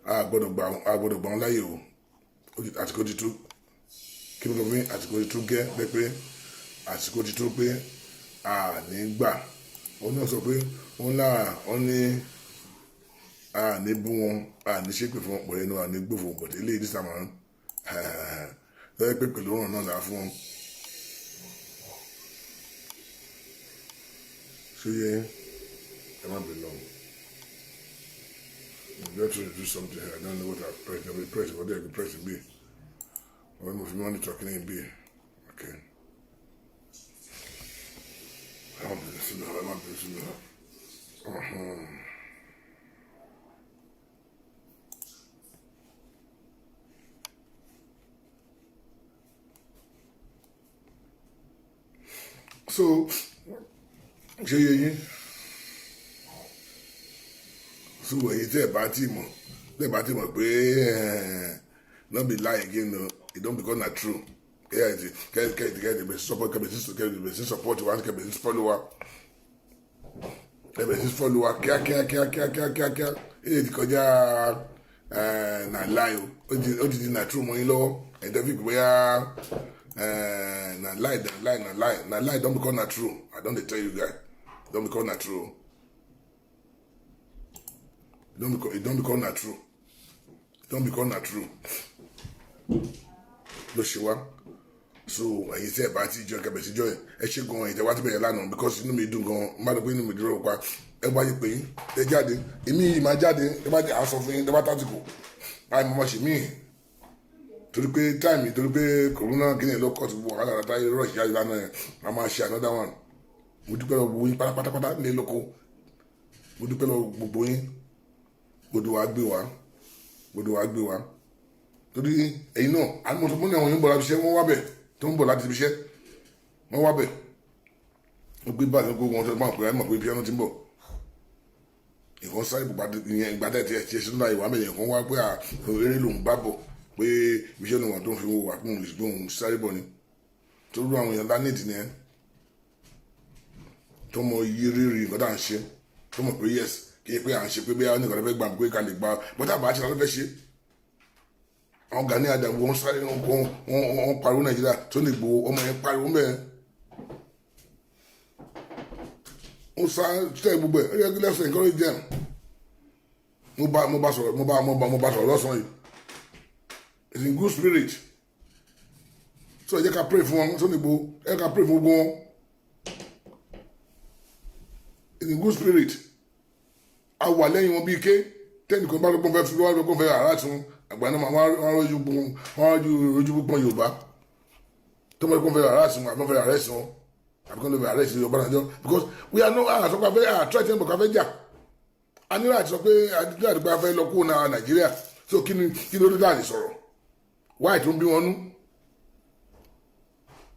a gbọ́dọ̀ gbà wọn láyè o. Àsìkò ti tó. Kí ló lọ fún? Àsìkò ti tó gẹ́ pé àsìkò ti tó pé a ní gbà. Òun náà sọ pé òun náà ó ní a ní bú wọn, a ní ṣépè fún wọn pẹ̀lú a ní gbòfò, but eléyìí this time around, lọ́yẹ́ pé pẹ̀lú ọ̀ràn náà là á fún wọn. Ṣé yẹ ẹ má bẹ̀ lọ? I'm going to do something here. I don't know what I press. I will press. What I can press be. Or if you want to talk in be. Okay. Ẹ má bẹ̀rẹ̀ sí mi, ẹ má bẹ̀rẹ̀ sí mi. Uh-huh. So, ṣé yẹ yín? So ẹ̀yin tẹ́ ẹ̀ bá ti mọ̀, tẹ́ ẹ̀ bá ti mọ̀ pé no be lie again o, e don become na true. Kẹ́ kẹ́ kẹ́ kẹ́ bẹ̀ sí support, kẹ́ bẹ̀ sí support wa, kẹ́ bẹ̀ sí follow wa, kẹ́ bẹ̀ sí follow wa kíákíá kíákíá kíákíá kíá. Èyí ti kọjá na lie o, ó ti di na true mọ́ yín lọ́wọ́. Ẹ̀yin tẹ́ fi pé bóyá na lie, na lie, na lie, na lie don become na true. I don dey tell you guys, don become na true. It don become na true. It don become na true. Ló ṣe wá. So ẹ̀yin tí ẹ bá ti jọ, kẹbẹ sí jọ. Ẹ ṣe gan ẹ̀yin tí wá ti bẹ̀rẹ̀ lánàá, because inú mi dùn gan. Má dùn pé inú mi dúró pa. Ẹ bá yẹ pé ẹ jáde, èmi yìí máa jáde. Ẹ bá jẹ àṣọ fún yín, ẹ bá tásìkò báyìí, mo máa ṣe míì torí pé time, torí pé corona kí ni ló kọ́ ti gbogbo wàhálà látàrí rush jáde lánàá yẹn. A máa ṣe another one. Mo dúpẹ́ lọ gbogbo yín pátápátá ní lóko. Mo dúpẹ́ lọ gbogbo yín. Gbogbo wa gbé wa, gbogbo wa gbé wa, torí ẹ̀yin náà àwọn ọmọ ní àwọn yìí ń bọ̀ láti iṣẹ́. Wọ́n wá bẹ̀ tó ń bọ̀ láti ibi iṣẹ́, wọ́n wá bẹ̀, wọ́n gbé báyìí, gbogbo wọn tó máa pè é mọ̀ pé piano ti ń bọ̀. Ìkan sáré bùbá ìyẹn ìgbà tẹ̀ tí ẹ ṣe sínú ìwà mẹ́yẹ̀ kan wá pé eré lòun bá bọ̀, pé iṣẹ́ lòun wà tó ń fi wò wà pé òun lè gbé òun sáré bọ̀ ni. Torí àwọn èèyàn lánìtì ni ẹ tó mọ iye rírì nǹkan tá à ń ṣe, tó mọ̀ pé yes, kí pé à ń ṣe pé bí nǹkan tó fẹ́ gbà pé ká lè gbà bọ́tà bá ṣe lọ́fẹ́ fẹ́ ṣe. Àwọn Gani Adams, wọ́n sáré, wọ́n pariwo Nàìjíríà tó lè gbowó. Ọmọ yẹn pariwo mẹ́ẹ̀, ó sá tẹ́ gbogbo ẹ̀. Ó yẹ kí let's encourage them. Mo bá sọ̀rọ̀, mo bá sọ̀rọ̀ lọ́sàn-án yìí. It's in good spirit. So ẹ jẹ́ ká pray fún wọn tó lè gbowó. Ẹ jẹ́ ká pray fún gbogbo wọn. It's in good spirit. A wà lẹ́yìn wọn bíi ké tẹ́nìkan bá lọ́gbọ́n fẹ́ fi wọ́n lọ́gbọ́n fẹ́ àrà tún àgbà náà, wọ́n rojú púpọ̀ Yorùbá tó mọ̀ lọ́gbọ́n fẹ́ àrà tún àbọ̀n fẹ́ àrẹ́ sùn àbíkọ́ ló fẹ́ àrẹ́ sí Yorùbá náà, because we are no ah sọ pé a fẹ́ ah try to fẹ́ jà. A ní láti sọ pé àdúgbò àdúgbò a fẹ́ lọ kúrò náà Nàìjíríà. So kí ni kí ló dé dáa sọ̀rọ̀? Wáyé tó ń bí wọn nú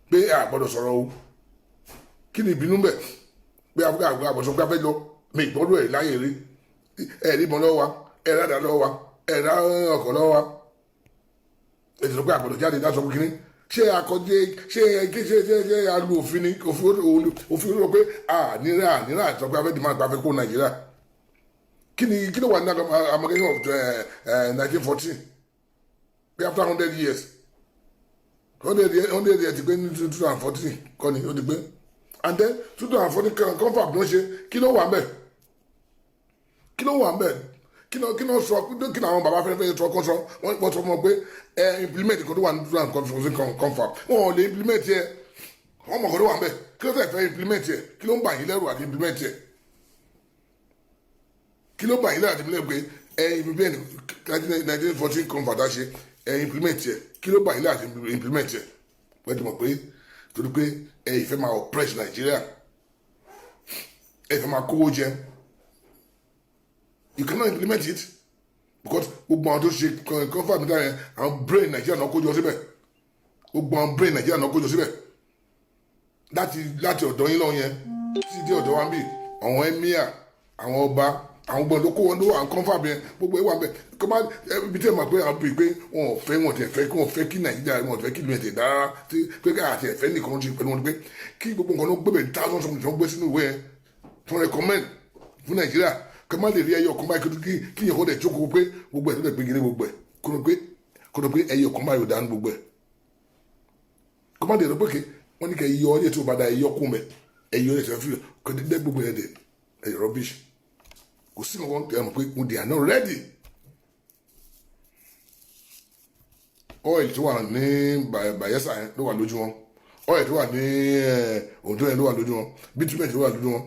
pé a gbọ́dọ̀ sọ̀rọ̀ o? Kí ni ìbínú bẹ̀ pé àbúkà àgbà àbọ̀sọ pé a fẹ́ lọ? Mi ìgbọ́dọ̀ ẹ̀ láyé rí. Ẹ̀ rí ìbọn lọ́wọ́ wa, ẹ̀ rádà lọ́wọ́ wa, ẹ̀ rá ọkọ̀ lọ́wọ́ wa. Ẹ̀ ti sọ pé àgbọ̀dọ̀ jáde láti sọ pé kíní. Ṣé akọjẹ ṣé ṣé ṣé ṣé alu òfin ni? Òfin ló pé à nira nira àti ọgbà fẹ́ẹ́ dìmọ̀ àgbà fẹ́ kó Nàìjíríà. Kí ni kí ló wà ní amalgamation of 1914 pé after 100 years, 100 years, 100 years ti pé ní 2014 kọ́ ni ó ti pé. And then 2014 confab ló ń ṣe. Kí ló wà ń bẹ̀? Kí ló wà ń bẹ̀? Kí ló sọ? Kí ló àwọn bàbá fẹ́ẹ́ sọ? Kó sọ, wọ́n sọ fún wọn pé ẹ implement kó tó wà ní 2014 confab. Wọn ò lè implement yẹ. Wọ́n mọ̀ kó tó wà ń bẹ̀. Kí ló fẹ́ fẹ́ implement yẹ? Kí ló ń bà yín lẹ́rù àti implement yẹ? Kí ló bà yín lẹ́rù àti implement pé ẹ implement 1914 confab ṣe, ẹ implement yẹ? Kí ló bà yín lẹ́rù àti implement yẹ? Wọ́n ti mọ̀ pé torí pé ẹ ìfẹ́ máa oppress Nàìjíríà, ẹ ìfẹ́ máa kówó jẹ. You cannot implement it because gbogbo àwọn tó ṣe confab nígbà yẹn, àwọn brain Nàìjíríà náà kójọ síbẹ̀. Gbogbo àwọn brain Nàìjíríà náà kójọ síbẹ̀ láti ọ̀dọ̀ yín lọ yẹn títí dé ọ̀dọ̀ wa ń bì. Àwọn emir, àwọn ọba, àwọn gbọ́n ló kó wọn ló wà ń confab yẹn. Gbogbo ẹ̀ wà bẹ́ẹ̀ kọ́ máa ibi tí ẹ mọ̀ pé àwọn bíi pé wọn ò fẹ́, wọn tẹ̀ fẹ́ kí wọn fẹ́ kí Nàìjíríà, wọn ò fẹ́ kí ìlú ẹ̀ tẹ̀ dára tí pé ká àti ẹ̀fẹ́ nìkan ṣe pẹ̀lú wọn pé kí gbogbo nǹkan ló gbébẹ̀ thousands of tí wọ́n gbé sínú ìwé yẹn fún recommend fún Nàìjíríà, kọ́ má lè rí ẹyọ kan báyìí kí yẹn kó dẹ̀ jókòó pé gbogbo ẹ̀ tó dẹ̀ gbé gíní gbogbo ẹ̀ kó ló pé ẹyọ kan báyìí ò dánú gbogbo ẹ̀. Kọ́ má dẹ̀ lọ pé ké wọ́n ní kẹ́ yọ ọ́ ní ètò ìbàdàn, ẹ̀yọ kún mẹ́, ẹ̀yọ ẹ̀ tẹ̀ fi kọ́ dẹ́ gbogbo ẹ̀ dẹ̀ ẹ̀ rubbish. Kò sí nǹkan ẹ̀ mọ̀ pé they are not ready. Oil tó wà ní Bayelsa yẹn ló wà lójú wọn, oil tó wà ní Ondo yẹn ló wà lójú wọn, bitumen tó wà lójú wọn,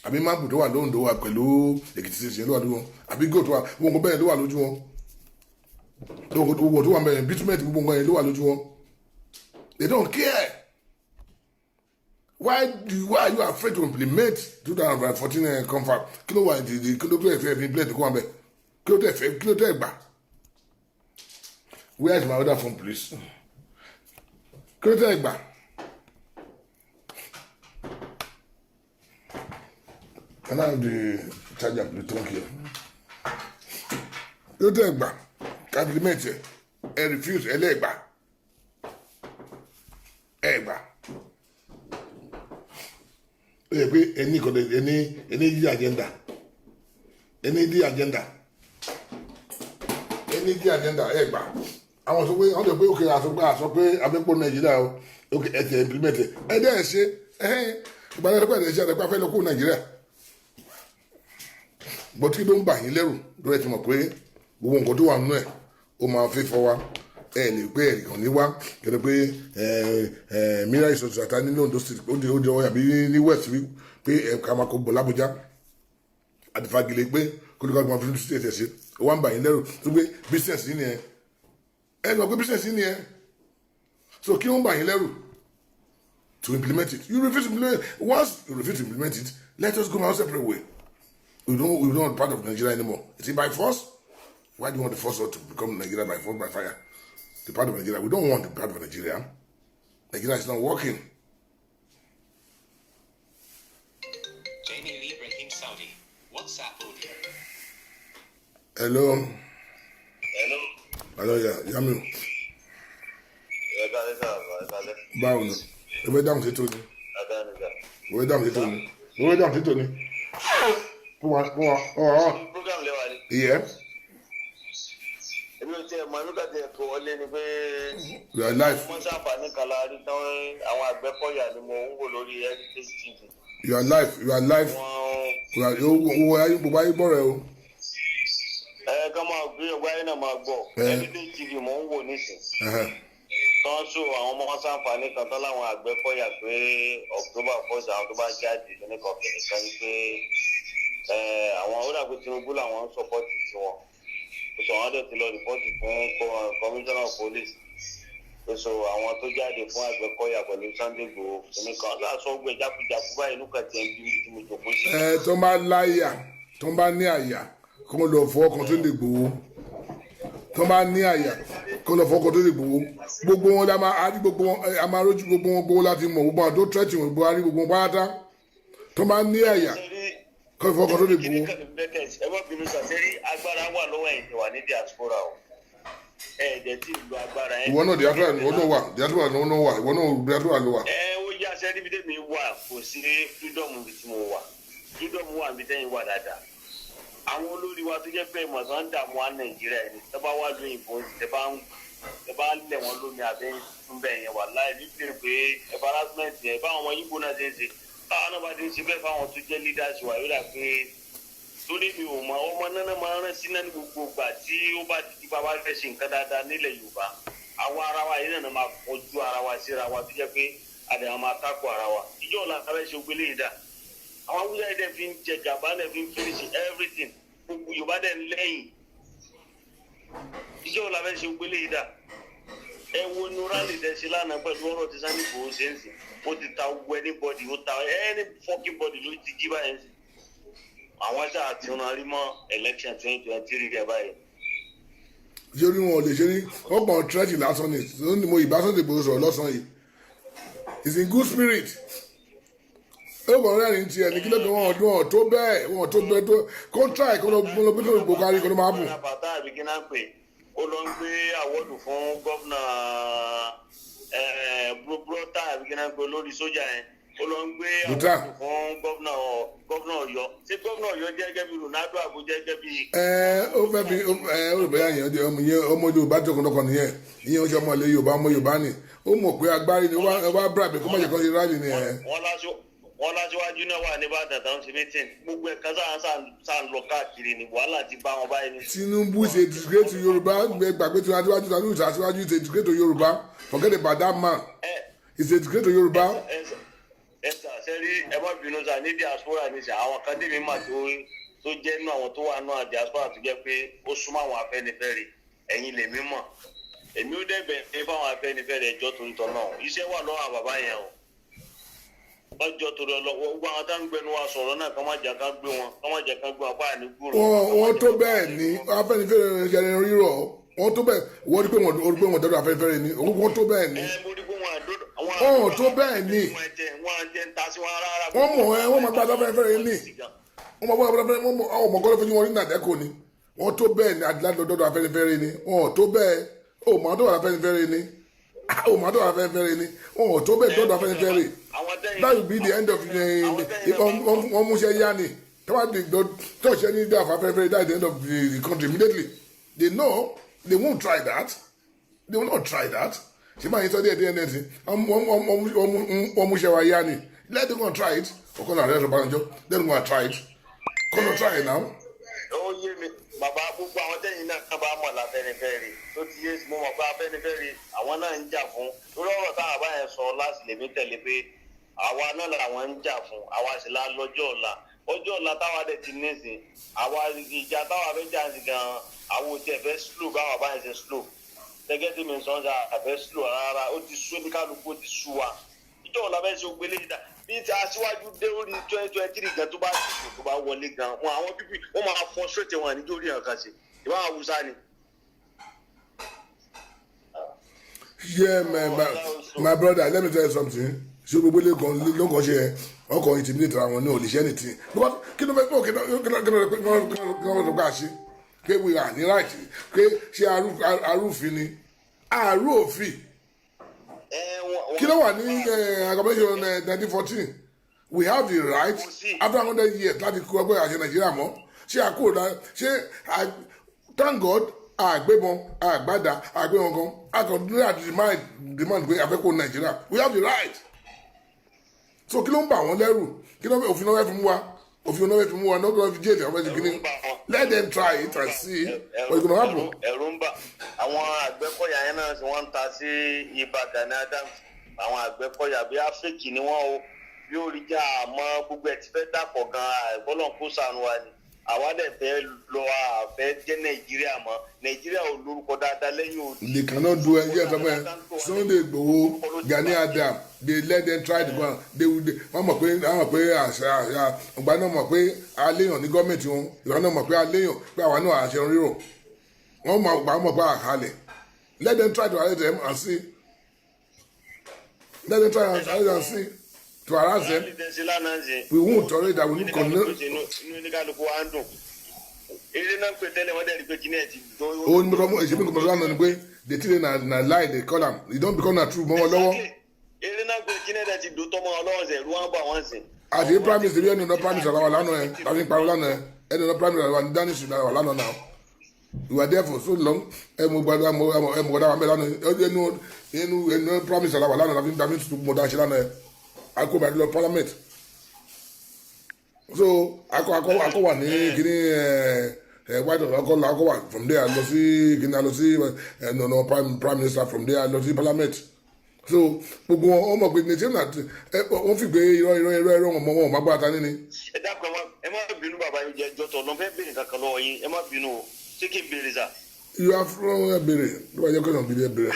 àbí marble tó wà lóńdó wà pẹ̀lú Èkìtì State yẹn ló wà lójú wọn, àbí gold tó wà, gbogbo bẹ́ẹ̀ ló wà lójú wọn, gbogbo tó wà bẹ́ẹ̀, bitumen, gbogbo nǹkan yẹn ló wà lójú wọn. They don't care. Why are you afraid to implement 2014 confab? Kí ló wà ní kí ló tó ẹ̀ fẹ́ fi implement kó wà bẹ́ẹ̀? Kí ló tẹ̀ fẹ́? Kí ló tẹ̀ gbà? Where is my other phone, please? Kí ló tẹ̀ gbà? Can I have the charger, please? Thank you. Kí ló tẹ̀ gbà compliment ẹ? Ẹ refuse, ẹ lẹ́gbà, ẹ gbà. Ó yẹ pé ẹni kò ẹni yí agenda, ẹni dí agenda, ẹni dí agenda. Ẹ gbà. Àwọn sọ pé, àwọn sọ pé òkè àsọ pé abẹ́pọ̀ Nàìjíríà o. Òkè ẹ tẹ implement ẹ, ẹ dẹ́ ẹ ṣe ẹ ìgbàlẹ́ pẹ́ ẹ ṣe àdẹ́pẹ́ afẹ́ lọ kó Nàìjíríà bọ́. Tí ló ń bà yín lẹ́rù lórí ẹ ti mọ̀ pé gbogbo nǹkan tó wà nínú ẹ̀ ó máa fi fọ́ wa. Ẹ lè pé ẹ kàn ní wá kẹ́lẹ́ pé ẹ ẹ mìíràn ìsọ̀tún àtà ní Ondo State ó di ọyà bí ní West wí pé ẹ ká máa kó bọ̀ l'Abuja àti fagilé pé kólúkà máa fi state ẹ̀ ṣe. Ó wá ń bà yín lẹ́rù tó pé business yìí nìyẹn. Ẹ lọ pé business yìí nìyẹn. So kí ló ń bà yín lẹ́rù to implement it? You refuse to implement it. Once you refuse to implement it, let us go our separate way. We don't part of Nigeria anymore. Is it by force? Why do you want to force us to become Nigeria by force, by fire? The part of Nigeria, we don't want the part of Nigeria. Nigeria is not working. Jamie Lee Breaking Saudi. WhatsApp audio. Hello. Hello. Hello, yeah, Yamiu. Ẹ kálẹ́ sà, ẹ kálẹ́. Báwo ni? Ẹ fẹ́ dáhùn sí tó ni. Ẹ kálẹ́ sà. Ẹ fẹ́ dáhùn sí tó ni. Ẹ fẹ́ dáhùn sí tó ni. Fún wa. Program lẹ́wà ni. Yeah. Èmi ò tiẹ̀ mọ̀, èmi kà tiẹ̀ kó wọlé ni pé We are live. mo ṣàǹfààní kan la rí tán. Àwọn Àgbẹ̀kọ̀yà ni mo ń wò lórí Heritage TV. You are live. You are live. Wọ́n You are owó ayé, gbogbo ayé gbọ́ rẹ o. Ẹ ká máa gbé ọgbà yẹn náà máa gbọ́. Ẹ. Heritage TV mo ń wò nísìn. Tán sọ àwọn ọmọ wọn ṣàǹfààní kan tán láwọn Àgbẹ̀kọ̀yà pé October 1st, àwọn tó bá jáde nìkan kìnìkan ni pé ẹ àwọn ó dàgbé Tinubu làwọn ń support tiwọn. So àwọn dẹ̀ ti lọ report fún commissioner of police. So àwọn tó jáde fún Àgbẹ̀kọ̀yà pẹ̀lú Sunday Igboho kìnìkan láṣọ gbẹ jákujáku báyìí, inú kan tiẹ̀ ń bí mi tí mo jòkó sí. Ẹ tó bá láyà, tó bá ní àyà, kó lọ fọwọ́ kan tó lè gbowó. Tó bá ní àyà, kó lọ fọwọ́ kan tó lè gbowó. Gbogbo wọn la máa a rí gbogbo wọn, a máa rójú gbogbo wọn, gbogbo láti mọ̀ gbogbo àwọn tó tẹ́tì wọn, gbogbo a rí gbogbo wọn pátá. Tó bá ní àyà, kó lọ fọwọ́ kan tó lè Kíní gbowó. kan ní bẹ́tẹ̀, ẹ má bínú sàṣẹ́rí, agbára wà lọ́wọ́ ẹ̀yin tí wà ní diaspora o. Ẹ̀ẹ́dẹ̀ tí ìlú agbára ẹ̀. Ìwọ náà, diaspora ìwọ náà wà, diaspora ìwọ náà wà, ìwọ náà, diaspora ló wà. Ẹ ó yá sẹ́ níbi tẹ́mi wà, kò sí freedom ibi tí mo wà. Freedom wà níbi tẹ́yìn wà dáadáa. Àwọn olórí wa tó jẹ́ pé mọ̀sán ń dààmú wa Nàìjíríà yìí, tẹ́ bá wà lóyìnbó, tẹ́ bá lẹ̀ wọ́n lómi abẹ́ tún bẹ̀ yẹn, wà láì ní pé pé embarrassment yẹn, báwọn ọmọ yìnbó náà ṣe ń ṣe, táwọn náà bá ti ń ṣe bẹ́ẹ̀ fáwọn tó jẹ́ leaders wa, yóò dà pé torí mi ò mọ ọmọ náà máa ń rán sí náà ní gbogbo ìgbà tí ó bá ti di bá bá fẹ́ ṣe nǹkan dáadáa nílẹ̀ Yorùbá. Àwọn ara wa yìí náà máa kọjú ara wa síra wa, tó jẹ́ pé àdàmà máa tako ara wa. Ìjọ ọ̀la fẹ́ ṣe ògbélé yìí dà, àwọn Haúsá yìí dẹ̀ fi ń jẹ gàba, dẹ̀ fi ń finish everything. Gbogbo Yorùbá dẹ̀ ń lẹ́yìn. Ìjọ ọ̀la fẹ́ ṣe ògbélé yìí dà. Ẹ wo nu rally dẹ̀ ṣe lánàá pẹ̀lú ọ̀rọ̀ tí Sunday Igboho ṣe ń sìn. Ó ti ta gbogbo anybody, ó ta any fucking body ló ti jí báyìí sìn. Àwọn ṣáà ti rán rí mọ́ election 2023 rẹ̀ báyìí. Ṣé orí wọn ò lè ṣe ní wọ́n kàn threat lásán ni. Ó ní mo ìbá Sunday Igboho sọ̀rọ̀ lọ́sàn-án yìí, is in good spirit. Ó kàn rẹ́rìn tiẹ̀ ní kí lóde wọn ọdún wọn tó bẹ́ẹ̀, wọn tó bẹ́ẹ̀ tó kó try kó lọ bí tó gbó kárí kó ló máa bù. Bàtà àbí kí náà pè ó lọ ń gbé award fún gómìnà brota àbí kí náà pè olórí sójà yẹn, ó lọ ń gbé Buta. award fún gómìnà Ọ̀yọ́. Ṣé gómìnà Ọ̀yọ́ jẹ́ gẹ́gẹ́ bí Ronaldo àbò jẹ́ gẹ́gẹ́ bí? Ẹ ó fẹ́ fi ẹ ó rò bóyá yẹn jẹ́ ọmọ yẹn, ọmọ Yorùbá tọkàntọkàn nìyẹn. Ìyẹn ó ṣe ọmọ ilẹ̀ Yorùbá, ọmọ Yorùbá ni. Ó mọ̀ pé agbárí ni ó wá bribe kó má jẹ́ kó ṣe rally ni ẹ. Wọ́n láṣíwájú náà wà níbàdàn táwọn ṣe meeting, gbogbo ẹ̀ka sáà ń lọ káàkiri ni wàhálà ti bá wọn báyìí ní. Tinubu is a disgrace to Yorùbá. Gbàgbé tí aṣíwájú tàbí aṣíwájú is a disgrace to Yorùbá. Forget about that man. Ẹ Is a disgrace to Yorùbá. Ẹ sà, ṣe rí, ẹ má bínú sà, ní diaspora ní sà, àwọn kan tèmi mà tó jẹ́ nínú àwọn tó wà nínú diaspora tó jẹ́ pé ó súnmọ́ àwọn Afẹ́nifẹ́re, ẹ̀yin lèmi mọ̀. Èmi ó dẹ̀bẹ̀ ní fáwọn Afẹ́nifẹ́re, ẹjọ́ torí tọ́ náà, iṣẹ́ wà lọ́wọ́ àwọn bàbá yẹn o. Lọ́jọ́ torí ọlọ́wọ́, gbogbo àwọn tá ń gbẹnu wa sọ̀rọ̀ náà, kọ́ má jà ká gbé wọn, kọ́ má jà ká gbé wọn pa àní gbúrò. Wọ́n tó bẹ́ẹ̀ ni Afẹ́nifẹ́re ṣẹlẹ̀ rírọ̀. Wọ́n tó bẹ́ẹ̀. Wọ́n rí pé wọ́n dọ́dọ̀ Afẹ́nifẹ́re ni wọ́n tó bẹ́ẹ̀ ni. Ẹ mo rí pé wọn àdó. Wọ́n tó bẹ́ẹ̀ ni. Wọn jẹ́ ń ta sí wọn rárá. Wọ́n mọ̀ ẹ́, wọ́n máa gbádùn Afẹ́nifẹ́re ni. Wọ́n máa gbọ́dọ̀ Afẹ́nifẹ́re. Wọ́n mọ̀ àwọn ọmọ kọ́lọ́ fún wọn ní nàdẹ́kọ̀ ni. Wọ́n tó bẹ́ẹ̀ ni adìláńdọ̀ dọ́dọ̀ Afẹ́nifẹ́re ni. Wọ́n tó bẹ́ẹ̀. Ó mọ̀ tó wà Afẹ́nifẹ́re ni. Ó mọ̀ tó wà Afẹ́nifẹ́re ni. Wọ́n tó bẹ́ẹ̀ dọ́dọ̀ Afẹ́nifẹ́re. That will be the end of the wọ́n múṣẹ́ yá ni tọ́wọ́ di tọ́ṣẹ́ ní dáa Afẹ́nifẹ́re. That is the end of the country immediately. They know they won't try that. They will not try that. Ṣé máa yín sọ díẹ̀ díẹ̀ náà sí wọ́n múṣẹ́ wa yá ni. Let them go and try it. Ọkọ náà rẹ̀ Ọbásanjọ́, let them go and try it. Kọ́ lọ try it now. Ó yé mi bàbá. Gbogbo àwọn tẹ́yìn náà bá mọ̀ láfẹ́nifẹ́re tó ti yé, mo mọ̀ pé Afẹ́nifẹ́re àwọn náà ń jà fún lórí ọ̀rọ̀ táwọn bá yẹn sọ láti lèmi tẹ̀lé pé àwa náà làwọn ń jà fún. Àwa sì la lọ́jọ́ ọ̀la, ọjọ́ ọ̀la táwa dẹ̀ ti nísìn. Àwa ìjà táwa fẹ́ jà sí gan, àwọn ò tiẹ̀ fẹ́ slow báwa bá yẹn ṣe slow gẹ́gẹ́ tí mi sọ ń sọ, àfẹ́ slow rárá. Ó ti sú ní kálukú, ó ti sú wa. Ìjọ ọ̀la fẹ́ ṣe ògbélé yìí dá bí ti aṣíwájú dé orí 2023 gan, tó bá dìbò, tó bá wọlé gan, wọn àwọn pípì wọn máa frustrate wọn nítorí nǹkan ṣe ìbá Haúsá ni. Yeah, my brother, let me tell you something. Ṣé gbogbo ilé kan ló kàn ṣe ẹ ọkọ̀ intimidate ara wọn ní ò lè ṣe anything, because kí ló fẹ́ kí ló kí ló kí ló kí ló kí ló fẹ́ gbà ṣe pé we are ní right, pé ṣé arúfin ni àrú òfin? Kí ló wà ní accommodation 1914? We have the right after 100 years láti kó ọgbẹ́ àṣẹ Nàìjíríà mọ́. Ṣé àkúrò náà ṣé? Thank God, àgbébọn àgbàdà àgbébọn kan akọ̀dúnrún àti demand pé àfẹ́kọ̀ọ́ Nàìjíríà. We have the right. So kí ló ń bà wọ́n lẹ́rù? Kí ló òfin náà fẹ́ fi mú wa? Òfin náà fẹ́ fi mú wa náà kí fi jail àwọn ẹ̀sìn kìíní. Let them try it and see what is gonna happen. Ẹ̀rù ń bà àwọn Àgbẹ̀kọ̀yà yẹn náà tí wọ́n ń ta sí Ibà Gani Adams. Àwọn Àgbẹ̀kọ̀yà bí áfíríkì ni wọ́n o, bí ó rí já àmọ́ gbogbo ẹ̀ ti fẹ́ dàpọ̀ gan-an. Àìbọ́lọ̀ kó sànù wa ni. Àwa dẹ̀ fẹ́ lọ, àfẹ́ jẹ́ Nàìjíríà mọ́. Nàìjíríà ò lórúkọ dáadáa lẹ́yìn òdì. They cannot do it. Yes, Sunday Igboho, Gani Adams, they let them try the ground, they will wọ́n mọ̀ pé àṣà àṣà ìgbà náà mọ̀ pé aléyàn ní gọ́ọ̀mẹ̀ntì wọn. Ìgbà náà mọ̀ pé aléyàn, pé àwa náà àṣẹ rírọ̀. Wọ́n mọ̀ gbà mọ̀ pé àkàlẹ̀. Let them try to arrest them and see. Let them try and arrest them and see, to harass them. We won't tolerate that. We need Inú oníkálukú wa ń dùn. Eré náà ń pè tẹ́lẹ̀, wọ́n dẹ̀ rí pé kíní ẹ̀ ti tó. Ó ní mo sọ fún èsì mi kò mọ̀ lánàá ni pé the thing na lie they call am. E don become na true mọ́ wọn lọ́wọ́. Exactly. Eré náà ń pè kíní ẹ̀ ti dò tọ́mọ ọlọ́wọ́ sẹ̀ ẹ̀rú wọn bá wọn sìn. Àti prime minister bí ẹni ọ̀nà prime minister làwà lánàá ẹ̀ tàbí pariwo lánàá ẹ̀, ẹni ọ̀nà prime minister làwà ní Danish làwà lánàá náà. You were there for so long. Ẹ mo gbàdá mo ẹ mo gbàdá wà mẹ́ lánàá, ẹnu ẹnu ẹnu prime minister làwà lánàá tàbí mo dá ṣe lánàá ẹ̀ akó bàdí lọ parliament. So akọ wà ní kíní ẹ ẹ White House, akọ wà. From there lọ sí kíní, lọ sí ẹ nọ̀nà prime minister, from there lọ sí parliament. So gbogbo wọn, wọn mọ̀ pé Nàìjíríà ẹ wọ́n fi gbé irọ́ irọ́ irọ́ irọ́ wọn mọ̀ wọn má gbára ta ní ni. Ẹ dákun, ẹ má bínú, bàbá yín jẹ jọtọ lọ fẹ́ béèrè kankan lọ́wọ́ yín. Ẹ má bínú o, ṣé kí n béèrè sà? You are from, ẹ béèrè ló bá jẹ́ kí ọ̀nà bíi ẹ béèrè.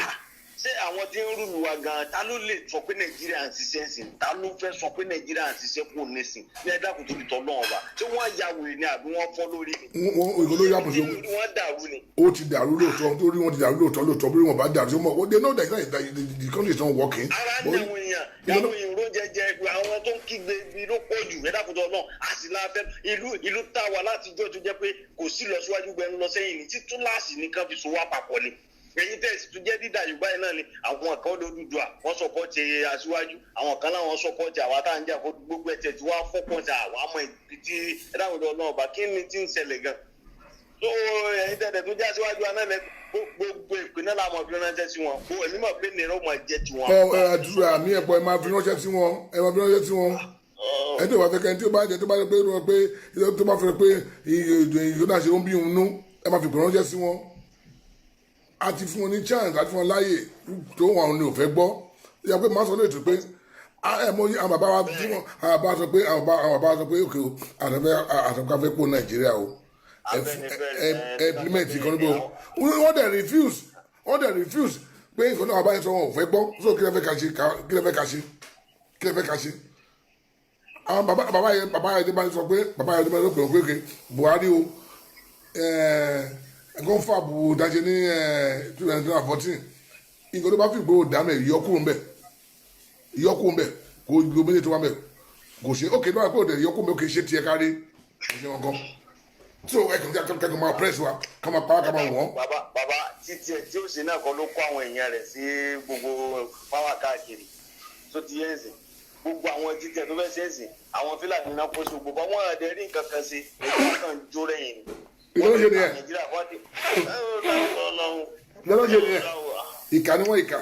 Ṣé àwọn tí ń rule wa gan, ta ló lè sọ pé Nàìjíríà ń ṣiṣẹ́ sìn? Ta ló fẹ́ sọ pé Nàìjíríà ń ṣiṣẹ́ kù nísìn ní? Ẹ dákun, torí tọ́ lọ́wọ́ bá, ṣé wọ́n ya wèrè ni àbí wọ́n fọ́ lórí ni? Wọ́n ìkọ́ lórí àpòsí. Wọ́n dàrú ni. Ó ti dàrú lóòótọ́, torí wọ́n ti dàrú lóòótọ́ lóòótọ́. Bí wọ́n bá dàrú sí wọn, they know that the country is not working. Ara ní àwọn èèyàn, àwọn èèyàn ló jẹjẹ, àwọn tó ń kígbe ibi ló pọ̀ jù. Ẹ dákun tó náà, a sì la fẹ́ ìlú tá a wà látijọ́ tó jẹ́ pé kò sí lọ síwájú, gbẹnu lọ sẹ́yìn ní títúláàsì nìkan fi so wá papọ̀ ni. Ẹ̀yin tẹ́ ẹ̀ sì tún jẹ́ dídà Yorùbá yìí náà ni àwọn kan lódùdúà, wọ́n support aṣíwájú, àwọn kan láwọn support àwa tá à ń jà fún gbogbo ẹ̀ tẹ̀ tí wọ́n á fọ́pọ̀ sí àwọn àmọ́ ibi tí. Ẹ dákun tó náà bá, kí ni tí ń ṣẹlẹ̀ gan? Tó ẹ̀yin tẹ̀ tún já síwájú anáà, gbogbo ìpínlẹ̀ làwọn fi ránṣẹ́ sí wọn kó èmi mọ̀ pé nìyẹn ó máa jẹ́ tiwọn. Ọ ẹ àdúrà mi ẹ̀pọ̀, ẹ máa fi ránṣẹ́ sí wọn, ẹ máa fi ránṣẹ́ sí wọn. Ẹ tó bá fẹ́ kẹ́, tí ó bá jẹ, tó bá pé pé tó bá fẹ́ pé ìyó náà ṣe ó ń bí òun nú, ẹ máa fi pè ránṣẹ́ sí wọn. A ti fún wọn ní chance, a ti fún wọn láàyè tó wọn ní ò fẹ́ gbọ́. Yà pé màá sọ lóòótọ́ pé ẹ mọ àwọn bàbá wa tí wọn, àwọn bàbá sọ pé àwọn bàbá sọ pé òkè o, àtàfẹ́ fẹ́ kó Nàìjíríà o, ẹ implement kan níbo. Wọ́n dẹ̀ refuse, wọ́n dẹ̀ refuse pé nǹkan náà bàbá yẹn sọ, wọn ò fẹ́ gbọ́. So kí lẹ fẹ́ ká ṣe? Kí lẹ fẹ́ ká ṣe? Kí lẹ fẹ́ ká ṣe? Àwọn bàbá yẹn bá sọ pé bàbá yẹn bá sọ pé òkè Buhari o, confab dáṣe ní 2014, nǹkan tó bá fi gbòó dámẹ̀, yọkùrù ń bẹ̀, yọkùrù ń bẹ̀, kò gbogbo méjì tó wà ń bẹ̀ kò ṣe ókè lọ́wọ́ pé òde yọkùrù ń bẹ̀ òkè ṣe tiẹ̀ kárí kò ṣe wọn kan. So ẹ kàn kàn máa press wa, ká máa pa, ká máa wọ́n. Bàbá títí ẹ tí ó ṣe náà kọ́ ló kó àwọn èèyàn rẹ̀ sí gbogbo power káàkiri tó ti yẹ ẹ̀sìn, gbogbo àwọn títí ẹ tó fẹ́ ṣe ẹ̀sìn, àwọn Fúlàní náà kó sí gbogbo àwọn àdẹ rí nǹkan kan sí, Nàìjíríà kan jó rẹ̀yìn ni. Ìlọ́wọ́ ṣe nìyẹn. Nàìjíríà wọ́n ti Ìlọ́wọ́ ṣe nìyẹn. Ìkà ni wọ́n, ìkà.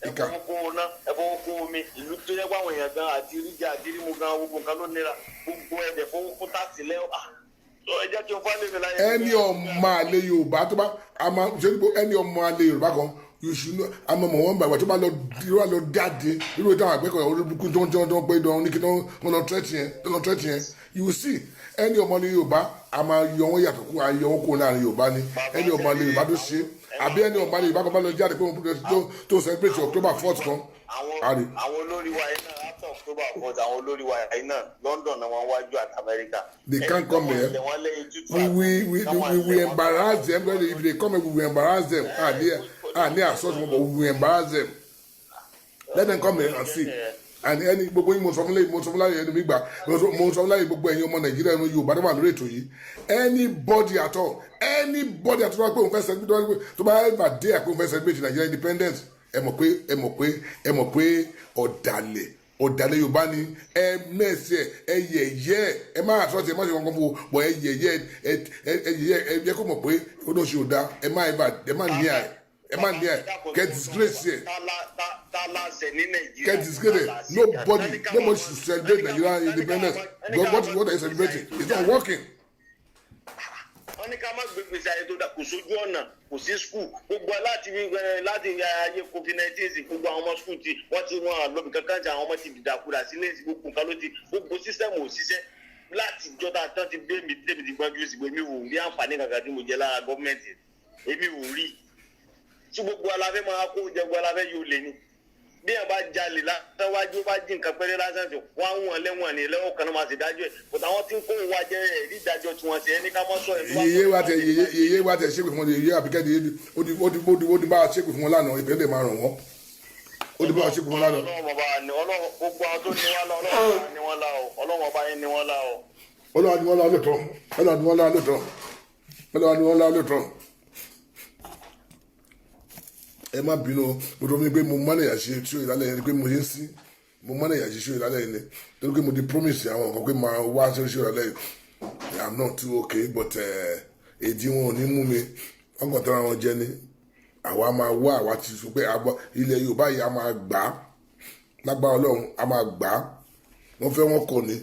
Ẹ fọwọ́ kó ná, ẹ fọwọ́ kó omi ìlú tó yẹ kó àwọn èèyàn gan àti ríjà àti rímu gan, gbogbo nǹkan ló nira, gbogbo ẹ̀dẹ̀ fọwọ́ kó tààtì lẹ́wọ̀. Ẹ jẹ́ kí n fọ́ lèmi láyé. Ẹni ọmọ àlè Yorùbá tó bá a máa ṣe ní ẹni ọmọ àlè Yorùbá kan, you should know, àmọ́ mọ̀ wọ́n gbàgbọ́ tó bá lọ tó bá lọ jáde irú ìtàn àgbẹ̀kọ̀ olóbùkún tó ń tó ń tó ń pé dán ní kí wọ́n lọ threat yẹn, tó lọ threat yẹn. You will see, ẹni ọmọ àlè Yorùbá, a máa yọ wọ́n yàtọ̀ kú, a yọ wọ́n kúrò láàrin Yorùbá ni. Ẹni ọmọ àlè Yorùbá tó ṣe àbí ẹni ọmọ àlè Yorùbá kan bá lọ jáde pé wọ́n tó celebrate October 4th kan. Àwọn olórí wa yìí náà, after October 4th, àwọn olórí wa yìí náà, London náà wọ́n wájú àti America. They can't come here. We embarrass them. If they come here, we will embarrass them. Ah, they are such, but we will embarrass them. Let them come here and see. And ẹni gbogbo yín, mo sọ fún láyé ẹni mi gbà, mo sọ fún láyé gbogbo ẹ̀yin ọmọ Nàìjíríà, ẹni Yorùbá tó wà lórí ètò yìí, anybody at all, anybody at all tó bá pé òun fẹ́ celebrate, tó bá ever dare pé òun fẹ́ celebrate Nigeria independence, ẹ mọ̀ pé ọ̀dàlẹ̀ ọ̀dàlẹ̀ Yorùbá ni. Ẹ mẹ́sẹ̀, ẹ yẹ̀yẹ́, ẹ má àtúnṣe, ẹ má ṣe kankan fún o bọ̀, ẹ yẹ̀yẹ́, ẹ yẹ̀yẹ́, ẹ yẹ kó mọ̀ pé ó ló ṣe ò da. Ẹ má ẹ má ní ẹ ẹ má ní ẹ get disgrace here. Get disgrace. Nobody should celebrate Nigeria independence, because what are you celebrating? It's not working. Wọ́n ní ká má gbé gbèsè ayé tó dà, kò sójú ọ̀nà, kò sí school, gbogbo láti ayé COVID-19 sí, gbogbo àwọn ọmọ school ti wọ́n ti wọ́n lọ́bì kankan tí àwọn ọmọ ti dìdàkudà sílé sí, gbogbo nǹkan ló ti, gbogbo system ò ṣiṣẹ́ láti jọta tán ti bẹ́ẹ̀ mi tẹ́mi ti gbọ́njú sí pé mi ò rí àǹfààní kankan tí mo jẹ lára gọ́ọ̀mẹ̀ntì, èmi ò rí tí gbogbo aláfẹ́ máa kó jẹ, gbogbo aláfẹ́ yóò lé ní bí yẹn bá jalè lásán wájú, bá jí nǹkan pẹ́rẹ́ lásán tó wọ́n á wọ̀n lẹ́wọ̀n ní lẹ́wọ̀n kan náà máa sì dájọ́ ẹ̀ kò táwọn tí ń kó wa jẹ ẹ̀rí ìdájọ́ tí wọ́n ṣe ẹni ká mọ́ sọ ẹ̀. Yeye wa tẹ ṣépè fún wọn, yeye àbíkẹ́ di ó di bá a ṣépè fún wọn lánàá, ìpínlẹ̀ máa ràn wọ́n, ó di bá a ṣépè fún wọn lánàá. Ọlọ́run ọba ní, Ọlọ́run gbogbo àwọn tó ní wọn lá, Ọlọ́run ọba ní wọn lá o, Ọlọ́run ọba yín ní wọn lá o. Ọlọ́run ni wọ́n lá lóòótọ́. Ọlọ́run ni wọ́n lá lóòótọ́. Ọlọ́run ni wọ́n lá lóòótọ́. Ẹ má bínú o, mo tó mi pé mo mánìyà ṣe tí ó ìlàlẹ̀ yẹn ni pé mo ṣe ń sí mo mánìyà ṣe ṣó ìlàlẹ̀ yẹn ni, torí pé mo ti promise àwọn nǹkan pé máa wá ṣe ṣó ìlàlẹ̀ yìí. I'm not too okay, but èdè wọn ò ní mú mi. Wọ́n kàn tẹ́ra wọn jẹ ni. Àwa máa wá, àwa ti sọ pé ilẹ̀ Yorùbá yìí, a máa gbà á lágbára Ọlọ́run, a máa gbà á. Wọ́n fẹ́, wọn kọ̀ ni.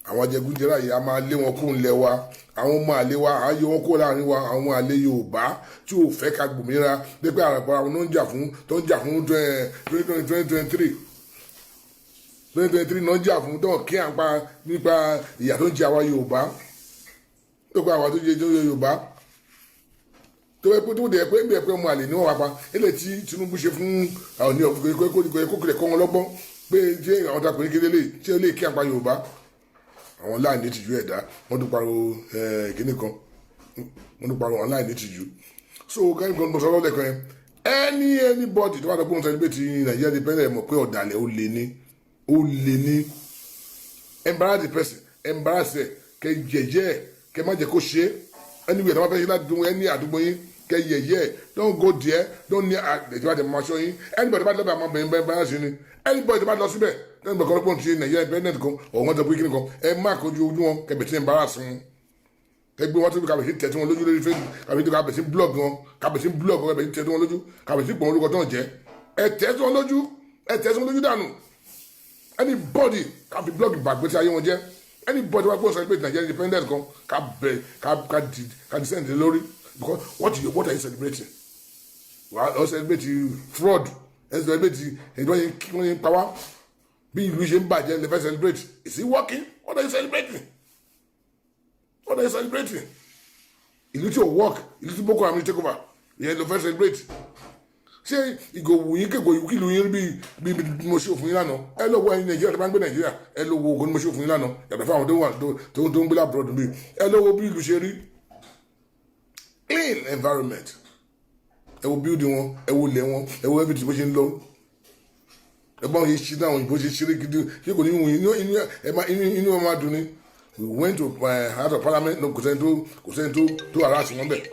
Àwọn ajẹgúnjẹrá yìí, a máa lé wọn kúrò ńlẹ̀ wa. Àwọn ọmọ àlè wa, a yọ wọn kúrò láàrin wa. Àwọn àlè Yorùbá tí ò fẹ́ ká gbòmìnira, pé àràpọ̀ àwọn tó ń jà fún, tó ń jà fún 2023, 2023 náà ń jà fún, tó ń kí à ń pa nípa ìyà tó ń jẹ àwa Yorùbá, tó pa àwa tó jẹ tó Yorùbá, tó yẹ pé tó dẹ̀ pé bí ẹ pé ọmọ àlè ni wọ́n wá pa. Ilé tí Tinubu ṣe fún àwọn ní ọ̀fun kó kọ́ wọn lọ́gbọ́n pé ṣé àwọn tá a pè ní kéde lè ṣé lè kí àpá Yorùbá. Àwọn láìní tìjú ẹ̀dá, wọ́n tún pariwo kíní kan, wọ́n tún pariwo àwọn láìní tìjú. So kẹ́ni kan mo sọ lọ́lẹ̀ kan yẹn, anybody tó bá dọ̀ pé wọ́n celebrate Nàìjíríà independence, mọ̀ pé ọ̀dàlẹ̀, ó lè ní, ó lè ní. Embarrass the person, embarrass ẹ, kẹ yẹ̀yẹ́ ẹ, kẹ má jẹ́ kó ṣe é. Anyway, tó bá fẹ́ ṣe láti dùn ẹni àdúgbò yín, kẹ yẹ̀yẹ́ ẹ. Don't go there, don't near. Àdẹ̀tí bá tẹ máa ṣọ́ yín. Anybody tó bá lọ́bẹ̀ àmọ́ bẹ̀rẹ̀ embarrass ni. Anybody tó bá lọ síbẹ̀ lẹ́nu kan pọ́n ti Nàìjíríà independent kan, ọ̀wọ́n tó pé kíni kan, ẹ má kojú ojú wọn, kẹ bẹ̀ sí embarrass wọn, kẹ gbé wọn tó bí kàbẹ̀ sí tẹ̀ tí wọn lójú lórí Facebook, kàbẹ̀ sí, kàbẹ̀ sí blog wọn, kàbẹ̀ sí blog wọn, kàbẹ̀ sí tẹ̀ tí wọn lójú, kàbẹ̀ sí pọ̀ orúkọ tó ń jẹ́. Ẹ tẹ̀ tí wọn lójú, ẹ tẹ̀ tí wọn lójú dànù. Anybody ká fi blog bàgbé tí ayé wọn jẹ́. Anybody wá gbọ́n celebrate Nigeria independence kan, ká bẹ̀ ká descend lórí, because what are you celebrating? Wà á celebrate fraud, ẹ celebrate ẹni wọ́n yẹn pa wá, bí ìlú ṣe ń bàjẹ́ lè fẹ́ celebrate. Is it working? What are you celebrating? What are you celebrating? Ìlú tí ò work, ìlú tí Boko Haram take over, ìyẹn ló fẹ́ celebrate? Ṣé ìgò wù yín kéko kí ìlú yín bí bí mo ṣe òfin yín lánàá? Ẹ lọ wo ẹyin Nàìjíríà tó bá ń gbé Nàìjíríà, ẹ lọ wo ògùn mo ṣe òfin yín lánàá, yàtọ̀ fún àwọn tó wà tó ń gbé l'abroad bí. Ẹ lọ wo bí ìlú ṣe rí, clean environment. Ẹ wo building wọn, ẹ wo ilẹ̀ wọn, ẹ wo everything bó ṣe ń lọ. Ẹ bá wọn ṣe ṣí náà, òyìnbó ṣe ṣeré gidi. Ṣé kò ní wù yín? Inú ẹ máa dùn ni. We went to House of Parliament. No, kò sẹ́ni tó harass wọn bẹ̀.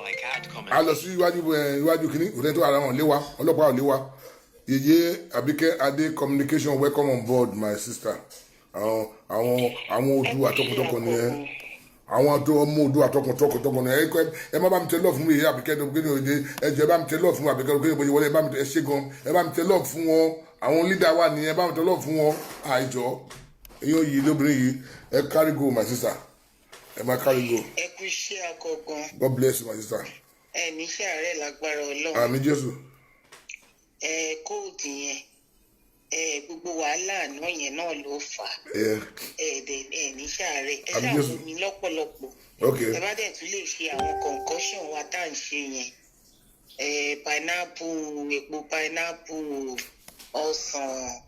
A lọ sí iwájú iwájú kínní, kò sẹ́ni tó harass wọn lé wa, ọlọ́pàá ò lé wa. Yèyé Àbíkẹ́ Adé Communication, welcome on board, my sister. Àwọn Oòduà tọkàntọkàn nìyẹn, àwọn àti ọmọ Oòduà tọkàntọkàn nìyẹn. Ẹ má bá mi tẹ love fún mi. Yèyé Àbíkẹ́ ẹ jẹ́, ẹ bá mi tẹ love fún Àbíkẹ́ òkè bóyá wọlé. Ẹ bá mi tẹ, ẹ ṣe gan. Ẹ bá mi tẹ love fún wọn. Àwọn leader wa nìyẹn, ẹ bá mi tẹ love fún wọn. Àìjọ èyí ò yí lóbìnrin yìí. Ẹ carry go, my sister, ẹ má carry go. Ẹ kú iṣẹ́ akọgun. God bless you, my sister. Ẹ ní sàárẹ̀ lágbára Ọlọ́run. Àmín Jésù. Ẹ cold yẹn, ẹ gbogbo wàhálà àná yẹn náà ló fà á. Ẹ dẹ ẹ ní sàárẹ̀, ẹ Àmín Jésù. ṣàwọn mi lọ́pọ̀lọpọ̀. Ẹ bá dẹ̀ tún lè ṣe àwọn concoction wa tá à ń ṣe yẹn, ẹ pineapple, epo pineapple, ọsàn,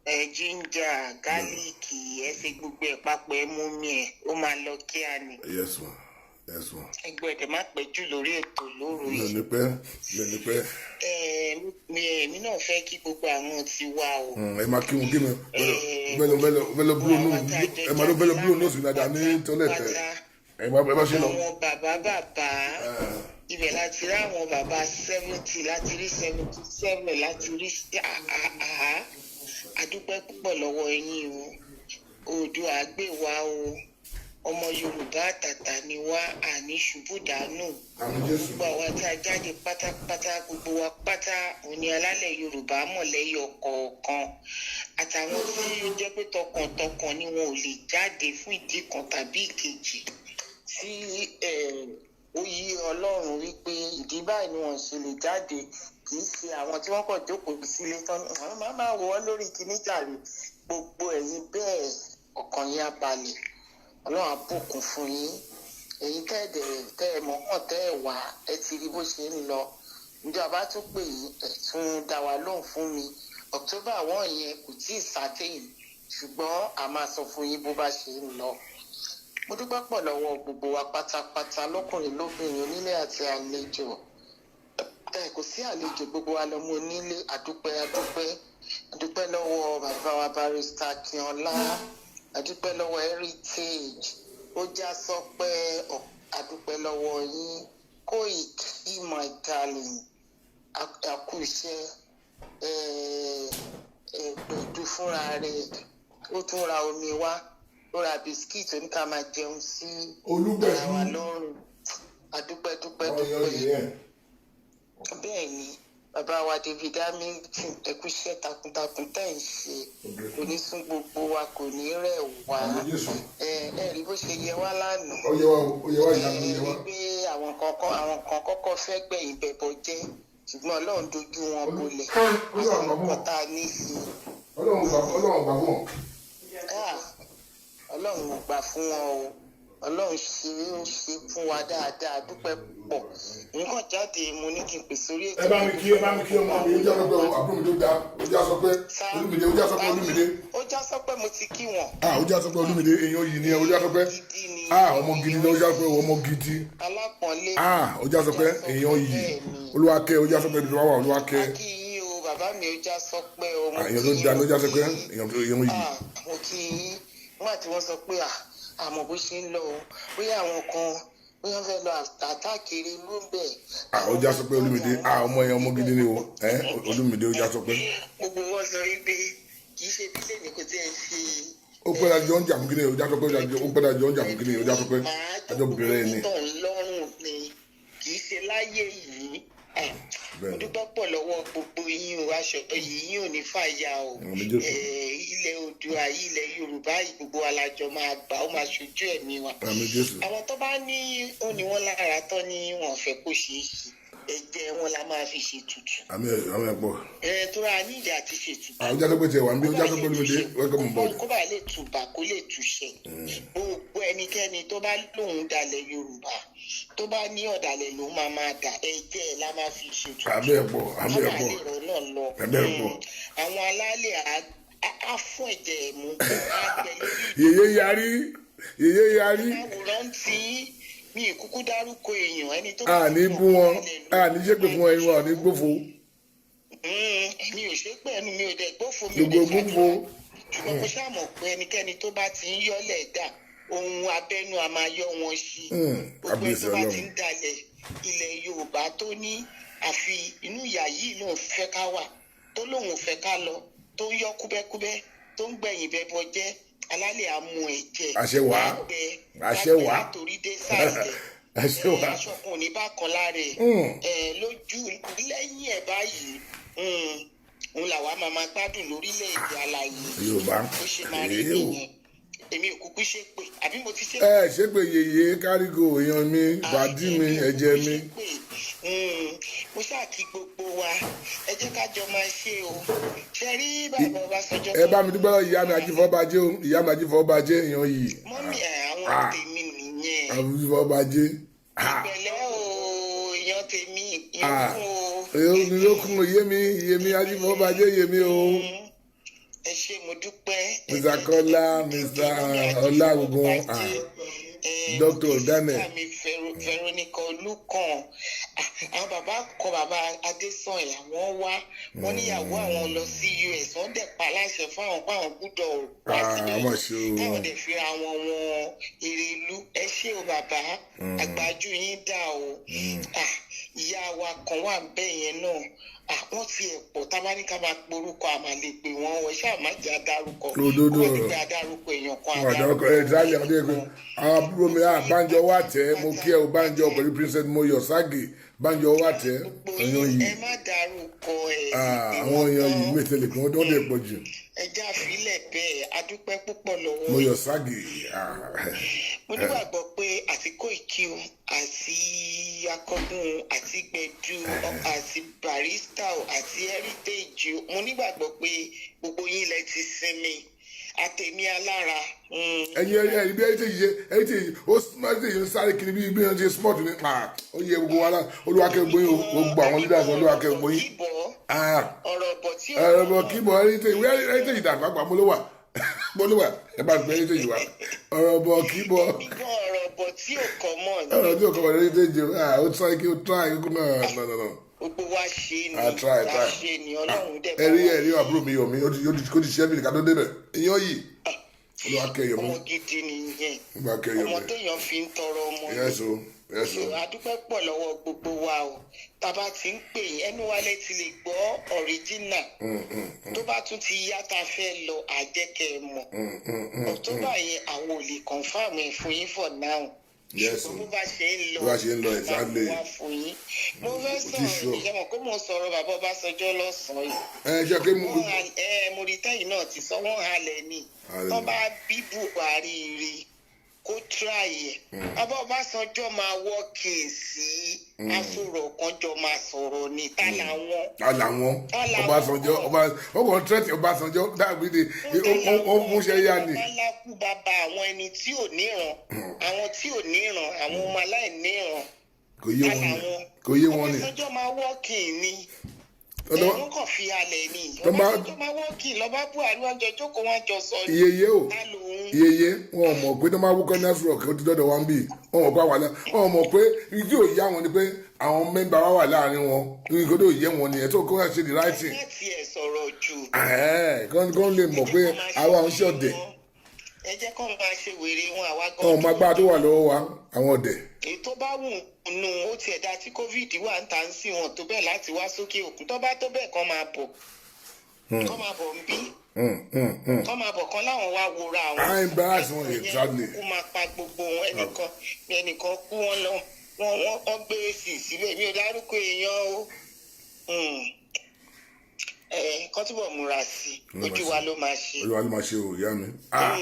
ẹ ginger, garlic, ẹ ṣe gbogbo ẹ papọ̀, ẹ mú mi ẹ, ó máa lọ kíá ni. Yes ma, yes ma. Ẹgbẹ́ ẹ̀dẹ̀ má pẹ́ jù lórí ètò lóru Mi ò yìí. ní pẹ́, mi ò ní pẹ́. Ẹ mi èmi náà fẹ́ kí gbogbo àwọn ti wá o. Ẹ máa kí wọn, kí mi bẹ́ẹ̀ bẹ́ẹ̀ bẹ́ẹ̀ blow nose, ẹ máa lọ bẹ́ẹ̀ blow nose mi dáadáa ní toilet. Ẹ má ṣe lọ. Àwọn bàbá bàbá ibẹ̀ láti rí, àwọn bàbá 70 láti rí, 77 láti rí. Àhá, àdúpẹ́ púpọ̀ lọ́wọ́ yín o. Oòduà gbè wá o. Ọmọ Yorùbá àtàtà ni wá, àní ṣubú dànù. Àmín Jésù. Gbogbo àwa tá a jáde pátápátá, gbogbo wa pátá òní alálẹ̀ Yorùbá mọ̀lẹ́yọ kọ̀ọ̀kan, àtàwọn tí ó jẹ́ pé tọkàntọkàn ni wọn ò lè jáde fún ìdí kan tàbí ìkejì, tí ó yí Ọlọ́run wípé ìdí báyìí ni wọ́n ṣe lè jáde. Kì í ṣe àwọn tí wọ́n kàn jókòó sílé tán ní àwọn máa máa wò wọ́n lórí kíní jàre. Gbogbo ẹ̀yin bẹ́ẹ̀, ọkàn yín á balẹ̀, Ọlọ́run á bùkún fún yín. Èyí tẹ́ ẹ̀ dẹ̀ tẹ́ ẹ mọ̀ọ́mọ̀ tẹ́ ẹ wá, ẹ ti rí bó ṣe ń lọ. Ǹjọ́ a bá tún pè yín, ẹ̀ tún dá wa lóhùn fún mi. October 1 yẹn kò tí ì certain, ṣùgbọ́n a máa sọ fún yín bó bá ṣe ń lọ. Mo dúpẹ́ pọ̀ lọ́wọ́ gbogbo wa pátápátá, lọ́kùnrin, lóbìnrin, onílé àti àlejò. Ẹ kò sí àlejò, gbogbo wa lọmọ onílé. Àdúpẹ́, àdúpẹ́, àdúpẹ́ lọ́wọ́ bàbá wa Barrister Akínọlá, àdúpẹ́ lọ́wọ́ Heritage. Ó já sọpẹ́, àdúpẹ́ lọ́wọ́ yín. Koiki, my darling, a kú iṣẹ́. Gbẹ̀du fúnra rẹ̀, ó tún ra omi wá, ó ra biscuit, ó ní ká máa jẹun sí Olúgbẹ̀dú. ara wa lọ́rùn. Àdúpẹ́, dúpẹ́, Àwọn èèyàn dúpẹ́. yìí ẹ̀. Bẹ́ẹ̀ ni, bàbá wa David Hamilton, ẹ kú iṣẹ́ takuntakun tẹ́ ń ṣe. Kò ní sún gbogbo wa, kò ní rẹ̀ wá. Àmín Jésù. Ẹ rí bó ṣe yẹ wá lánàá. Ó yẹ wá o, ó yẹ wá, ìyá mi, ó yẹ Ẹ wá. rí pé àwọn kan kọ́kọ́ fẹ́ gbẹ̀yìn bẹ̀bọ̀ jẹ́, ṣùgbọ́n Ọlọ́run dojú wọn bolẹ̀. Ọlọ́run gbà fún wọn. Àwọn tá a ní sí i. Ọlọ́run gbà fún wọn. Ah, Ọlọ́run ò gbà fún wọn o. Ọlọ́run ṣe, ó ṣe fún wa dáadáa. Dúpẹ́ pọ̀. Nǹkan jáde, mo ní kí n pè sórí ètò. Ẹ bá mi kí ọmọ mi, ó já sọ pé àbúrò mi tó ga, ó já sọ pé Olúmídé, ó já sọ pé Olúmídé. Ó já sọ pé mo ti kí wọn. Ah, ó já sọ pé Olúmídé, èèyàn yìí ni ẹ, ó já sọ pé, Gidi ni. ah, ọmọ gidi ni, ó já sọ pé ọmọ gidi. Alápọ̀nlé. Ah, ó já sọ pé èèyàn yìí, Olúwakẹ́, ó já sọ pé ibi tó wà wà, Olúwakẹ́. A kí yín o, bàbá mi, ó já sọ pé o mo Ah, èèyàn kí tó yín, da ni, ó mo já sọ kí pé yín. èèyàn yìí. Ah, mo kí yín. Nígbà tí wọ́n sọ pé àmọ́ bó ṣe ń lọ o, bóyá àwọn kan, bóyá wọ́n fẹ́ lọ àtàkiri ló ń bẹ̀. Ah, ó já sọ pé Olúmídé, ah, ọmọ yẹn, ọmọ gidi ni o. Ẹ Olúmídé, ó já sọ pé. Gbogbo wọn sọ wípé kì í ṣe bílẹ̀ ní kò tí ẹ ṣe. Ó pẹ́ dájọ́ ń jà fún kíni, ó já sọ pé ó pẹ́ dájọ́ ń jà fún kíni, ó já sọ pé àjọ bẹ̀rẹ̀ ni. Tọ̀ lọ́rùn ni, kì í ṣe láyé yìí. Ah, mo dúpẹ́ pọ̀ lọ́wọ́ gbogbo yín o. Aṣọ yìí yín ò ní fàya o. Àmín Jésù. Ilẹ̀ Oòduà yìí, ilẹ̀ Yorùbá yìí, gbogbo wa la jọ máa gbà, ó máa ṣojú ẹ̀mí wa. Àmín Jésù. Àwọn tó bá ní ó ní wọn lára tán ní wọn fẹ́ kó ṣeé ṣe, ẹ̀jẹ̀ wọn la máa fi ṣètùtù. Àmín, àmín pọ̀. Ẹ tó ra ní ìdí àti ṣètùtù. Ah, ó já sọ pé tiẹ̀ wà níbí, ó já sọ pé Olúmídé, welcome on board. Kó bá lè tùbà, kó lè túṣẹ. Gbogbo ẹnikẹ́ni tó bá lóun dalẹ̀ Yorùbá, tó bá ní ọ̀dàlẹ̀ lòun máa máa dà, ẹ̀jẹ̀ ẹ̀ la máa fi ṣètùtù. Àmín ẹ̀ pọ̀, àmín ẹ̀ pọ̀. Kó bá lè rọ̀ náà lọ. Àmín ẹ̀ pọ̀. Àwọn alálẹ̀ á fún ẹ̀jẹ̀ ẹ̀ mú, á gbẹ lórí. Yèyé yarí, yèyé yarí. Àwòrán tí mi ì kúkú dárúkọ èèyàn, ẹni tó A ní bú wọn, a ní ṣépè fún wọn, ẹni wọn ò ní gbófo. Mi ò ṣe pé ẹnu mi ò dẹ̀ gbófo, mi ò Gbogbo dẹ̀ gbófo. Ṣùgbọ́n mo ṣáà mọ̀ pé ẹnikẹ́ni tó bá ti ń yọ́lẹ̀ dà, ohun abẹ́nú a máa yọ wọn sí. Gbogbo ẹni Kábíyèsí tó bá ti Ọlọ́run. ń dalẹ̀ ilẹ̀ Yorùbá, tó ní àfi inú ìyà yìí lòun fẹ́ ká wà, tó lóun ò fẹ́ ká lọ, tó ń yọ kúbẹ́kúbẹ́, tó ń gbẹ̀yìn bẹ́bọ jẹ́, alálẹ̀ amú ẹ̀jẹ̀. Àṣẹ wá. Àgbẹ̀ Àṣẹ wá. Látòrí dé sàlẹ̀. Àṣẹ wá. Aṣọ kan ò ní bá kan lára ẹ̀. Ẹ̀ lójú lẹ́yìn ẹ̀ báyìí, òun làwa máa máa gbádùn lórílẹ̀‐èdè alàyè. Yorùbá. Bó ṣe máa rí Èé o. nìyẹn. Èmi ò kúkú ṣe pé, àbí mo ti ṣe? Ẹ ṣé pé yèyé kárígò, èèyàn mi, bàdí mi, ẹ̀jẹ̀ mi. Mo ṣáà kí gbogbo wa. Ẹ jẹ́ ká jọ máa ṣe o. Ṣe rí bàbá Ọbásanjọ́? Ẹ bá mi dúpẹ́ lọ́wọ́ ìyá mi Ajífọ́bajé o, ìyá mi Ajífọ́bajé, èèyàn yìí. Mummy ẹ̀, àwọn Ah. tèmi nìyẹn. Ajífọ́bajé. Ah. Pẹ̀lẹ́ o, èèyàn tèmi. Ah. Ìyókùn o. Èyí mi ló kún iye mi, iye mi, Ajífọ́bajé, iye mi o. Ẹ ṣé, mo dúpẹ́. Mr. Kọ́lá, Mr. Ọlá, gbogbo wọn, ah. Dr. Daniel. Mi Veronica Olùkàn. Ah, àwọn bàbá kan, bàbá Adésànyà, wọ́n wá, wọ́n níyàwó àwọn lọ sí US, wọ́n dẹ̀ pa láṣẹ fún àwọn pé àwọn gbúdọ̀ wá Ah, síbẹ̀, wọ́n ṣe o. káwọn dẹ̀ fi àwọn wọn èrèlú. Ẹ ṣé o bàbá, àgbájú yín dà o. Ah, ìyá wa kan wà bẹ́ẹ̀ yẹn náà. Ah, wọ́n ti ẹ̀ pọ̀, tábà ní ká máa porúkọ, àmà lè pè wọ́n. Wọ́n ṣáà má jẹ́ adarúkọ. Òdodo Kó má di ọ̀rọ̀. pé adarúkọ èèyàn kan. Wọn àdárúkọ ẹ ìsáyẹ ọdún yẹn pé àwọn àbúrò mi, ah, Bánjọ wà tẹ, mo kí ẹ o Bánjọ, pẹ̀lú Princess Moyo Sagi, Bánjọ wà tẹ, èèyàn Ẹ yìí. má dárúkọ ẹ. Ah, àwọn èèyàn yìí mẹ́tẹ̀lẹ̀ kí wọ́n tó dẹ̀ pọ̀ jù. Ẹ já àfilẹ̀ bẹ́ẹ̀. Adúpẹ́ púpọ̀ lọ́wọ́. Moyo Sagi, ah. Mo nígbàgbọ́ pé àti Kóìkí o, àti Akọgun, àti Gbẹ̀du, àti Barrister o, àti Heritage o, mo nígbàgbọ́ pé gbogbo yín lẹ ti sinmi, àtẹ̀mí alára. Ẹyin ẹyin bí Heritage ṣe, Heritage ó Heritage ń sáré kiri bí wọ́n ṣe sport ní, ah, ó yẹ gbogbo wa náà. Olúwakẹ́ gbóyin o, gbogbo àwọn leaders, Olúwakẹ́ gbóyin. Kíbọ̀ ah. ọ̀rọ̀ bọ̀ tí ó Ẹ̀rọ bọ̀ kí bọ̀ Heritage, Heritage dàgbà pa, mo ló wà, mo ló wà. Ẹ bá gbé Heritage wá, ọ̀rọ̀ bọ̀ kí bọ̀. Gbígbọ́n ọ̀rọ̀ bọ̀ tí ò kọ́ mọ̀ ní. Ọ̀rọ̀ tí o kọ́ bọ̀ Heritage o, ah, ó try kí ó try kó náà, no, no, no. Gbogbo wa ṣe ni. Ah, try, A try. ṣe ni, Ọlọ́run dẹ̀ bá Ẹ̀rí wa. ẹ̀rí àbúrò mi yọ̀ mí, ó ti kó ti ṣẹ́ mi ká tó débẹ̀, ìyẹn yìí. Olúwa kẹ́ Yomi. Ọmọ gidi nìyẹn. Olúwa kẹ́ Yomi. Ọmọ téèyàn fi ń tọrọ ọmọ ni. Yes o, yes o. So, a dúpẹ́ pọ̀ lọ́wọ́ gbogbo wa o. Tá a bá ti ń pè yín, ẹnu wa lẹ ti lè gbọ́ original. Tó bá tún ti yá tá a fẹ́ lọ, àjẹkẹ́ mọ̀. October yẹn, àwọn ò lè confirm ẹ̀ fún yín for now. Yes Ṣùgbọ́n o. bó bá ṣe ń lọ, Bó bá ṣe ń lọ, a máa wá fún yín. Mo fẹ́ Kò tí sọ̀rọ̀ sure. ìṣẹ́ mọ̀ pé mo sọ̀rọ̀ bàbá Ọbásanjọ́ lọ́sàn-án yìí. Ẹ ṣe kí mo. Wọ́n ẹ mo rí tẹ́yìn náà ti sọ, wọ́n halẹ̀ ni. Halẹ̀ Tó ni. bá bí Buhari rí kó try ẹ̀, bàbá Ọbásanjọ́ máa wọ́ kéèsì asọ̀rọ̀ kan jọ máa sọ̀rọ̀ ní tá làwọn. Ta làwọn? Ta làwọn? Ọbásanjọ́, ọba ó kàn tẹ́tì Ọbásanjọ́ dàbí ni ó mú ṣe yá ni. Bàbá bàbá àwọn ẹni tí ò níran, àwọn tí ò níran, àwọn ọmọ aláìníran. Kò yé Ta wọn ni. làwọn? Kò yé wọn ni. Ọbásanjọ́ máa wọ́ ni. Ẹ̀rọ kàn fi halẹ̀ ni. Ọbásanjọ́ máa wọ́ kí lọ́ba Buhari, wọn jọ jókòó, wọn jọ sọ ni. Iyeye o. Ta lòun? Iyeye, wọn ò mọ̀ pé tó máa wúkọ́ network, ó ti dọ́dọ̀ wọn bí wọn mọ̀ pé àwọn àlẹ́ wọn ò mọ̀ pé ibi ò yá wọn ni pé àwọn member wa wà láàrin wọn. Nǹkan tó yé wọn nìyẹn tó kó wá ṣe the right thing. Láti ẹ̀ sọ̀rọ̀ jù. Kán lè mọ̀ pé àwa ń ṣọ̀dẹ̀. Ẹ jẹ́ kó máa ṣe wèrè wọn, àwa gan. Wọn ò mọ agbára tó wà lọ́wọ́ wa, àwọn ọ̀dẹ̀. Èyí tó bá wù nù, ó tiẹ̀ dá tí COVID wà ń ta ń sí wọn tó bẹ́ẹ̀ láti wá sókè òkun. Tó bá tó bẹ́ẹ̀, kán máa bọ̀, kán máa bọ̀ ń bí, kán máa bọ̀, kán láwọn wá wòra àwọn. Ah, embarrass wọn, exactly. Kú máa pa gbogbo wọn. Ẹnìkan ẹnìkan kú, wọn lọ, wọn gbé èsì síbẹ̀. Mi ò dárúkọ èèyàn o. Ẹ kán túbọ̀ múra sí i. Múra Ojú sí wa i. ló máa ṣe. Olúwa ló máa ṣe o, ìyá mi. Ah,